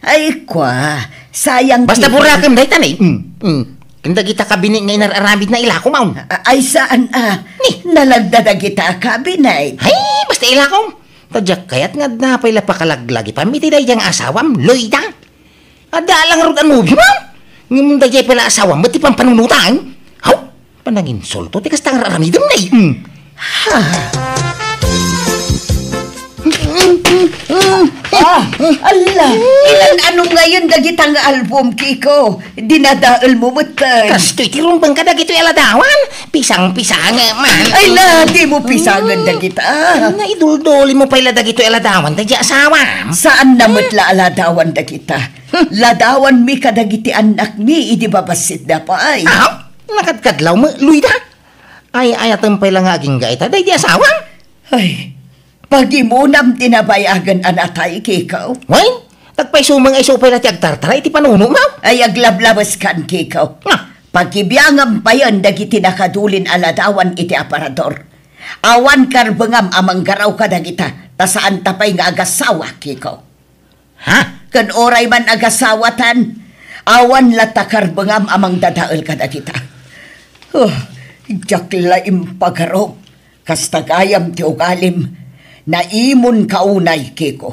Ay, kua, sayang. Basta ti burakem dayta, ne. Mm, mm. Ken dagita kabinet nga inar-aramidna, ilakom. A-, ay, saan, ah? Ni? Nalagda dagita a kabinet. Ay, basta ilakom. Ta diak kayat nga adda pay la pakalaglagipanmi iti daydiay nga asawam, Loida. Adda la ngarud a nobiomo. Ngem daydiay pay la asawam met ti pampanunotan. Haw? Pananginsulto ti kasta nga aramidem, ne. Mm. Ha? Ah, ala, ilan-ano ngayon dagita nga album, Kiko? Dinadaelmo met, eh. Kastoy ti rumbeng kadagitoy a ladawan. Pisang-pisang man. Ay, la, dimo pisangen dagita. Ay, naiduldulinmo pay la dagitoy a ladawan daydiay asawam. Saanna met la a ladawan dagita. Ladawanmi kadagiti annakmi idi babassitda pay. Aw, nakadkadlaw met, Loida. Ay, ayatem pay la nga agingga ita daydiay asawam. Ay, pagimonam ti nabayagen a natay, Kiko. Wen, nagpayso met nga isu pay la ti agtartara iti panunotmo. Ay, aglablabeskan, Kiko. Ah. Pakibiangam payen dagiti nakadulin a ladawan iti aparador. Awan karbengam a manggaraw kadagita, ta saanta pay nga agasawa, Kiko. Ha? Ken uray man agasawatan, awan latta karbengam a mangdadael kadagita. Oh, diak la impagarup. Kasta gayam ti ugalim, naimonka unay, Kiko.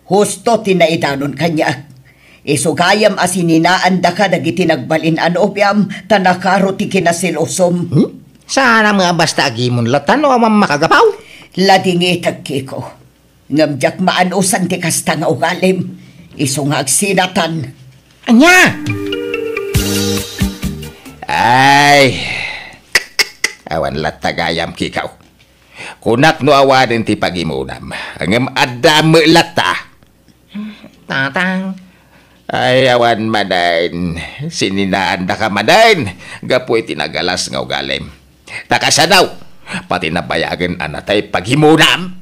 Husto ti naidanon kaniak. Isu gayam a sininaandaka dagiti nagbalin a nobiam, ta nakaro ti kinaselosom. Hmm? Saan a nga basta agimon latta no awan makagapaw? Ladingitek, Kiko. Ngem diak maanusan ti kasta nga ugalim. Isu nga agsinatan. Ania? Ay, awan latta gayam, Kiko. Kunak no awanen ti pagimonam, ngem adda met latta. Tatang. Ay, awan manen. Sininaandaka manen gapu iti nagalas nga ugalim. Ta kasano, pati nabayagen a natay pagimonam.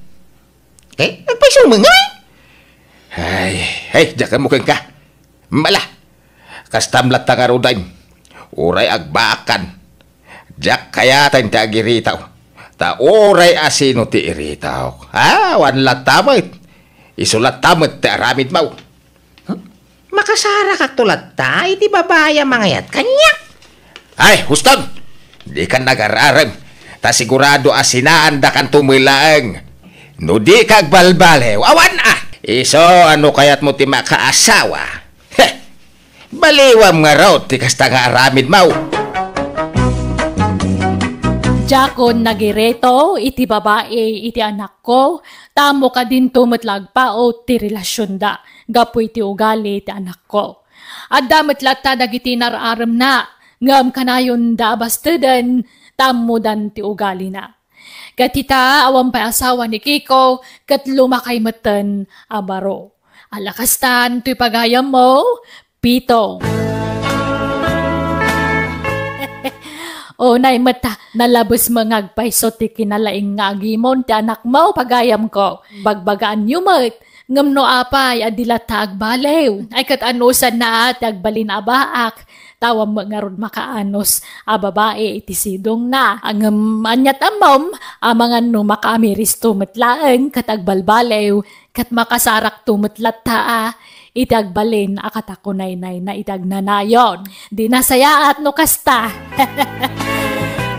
Eh, nagpayso met ngay? Ay, ay, diak ammo kenka. Mala, kastam latta ngaruden. Uray agbaakan. Diak kayaten ti agiritaw. Ta uray asino ti iritaw. Ah, awan latta met. Isu latta met ti aramidmo. Huh? Makasarakakto latta iti babai a mangayat kaniak. Ay, huston! Dikan agar-arem, ta sigurado a sinaandakanto met laeng. No dika agbalbaliw, awan a! Isu, no kayatmo ti makaasawa. Heh! Baliwam ngarud ti kasta nga aramidmo. Diakon nagiritaw iti babai iti anakko, ta ammok a dinto met la agpaut ti relasionda gapu iti ugali ti anakko. Adda met latta dagiti nar-aremna, ngem kanayonda a basteden ta ammodan ti ugalina. Ket ita, awan pay asawa ni Kiko, ket lumakay metten a baro. Ala kastan toy pagayammo, Pito. Unay met, nalabes met nga agpayso ti kinalaing nga agimon ti anakmo, pagayamko. Bagbagaanyo met, ngem no apay a di latta agbaliw, ay ket anusanna ti agbalin a baak, ta awan met ngarud makaanus a babai iti sidongna. Ngem aniat ammom, amangan no makaamiristo met laeng ket agbalbaliw, ket makasarakto met latta a iti agbalin a katakunaynayna iti agnanayon. Di nasayaat no kasta.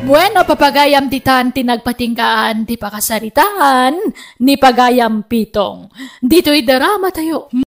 Bueno, papagayam ditan ti nagpatinggaan ti pakasaritaan ni Pagayam Pitong. Ditoy drama tayo.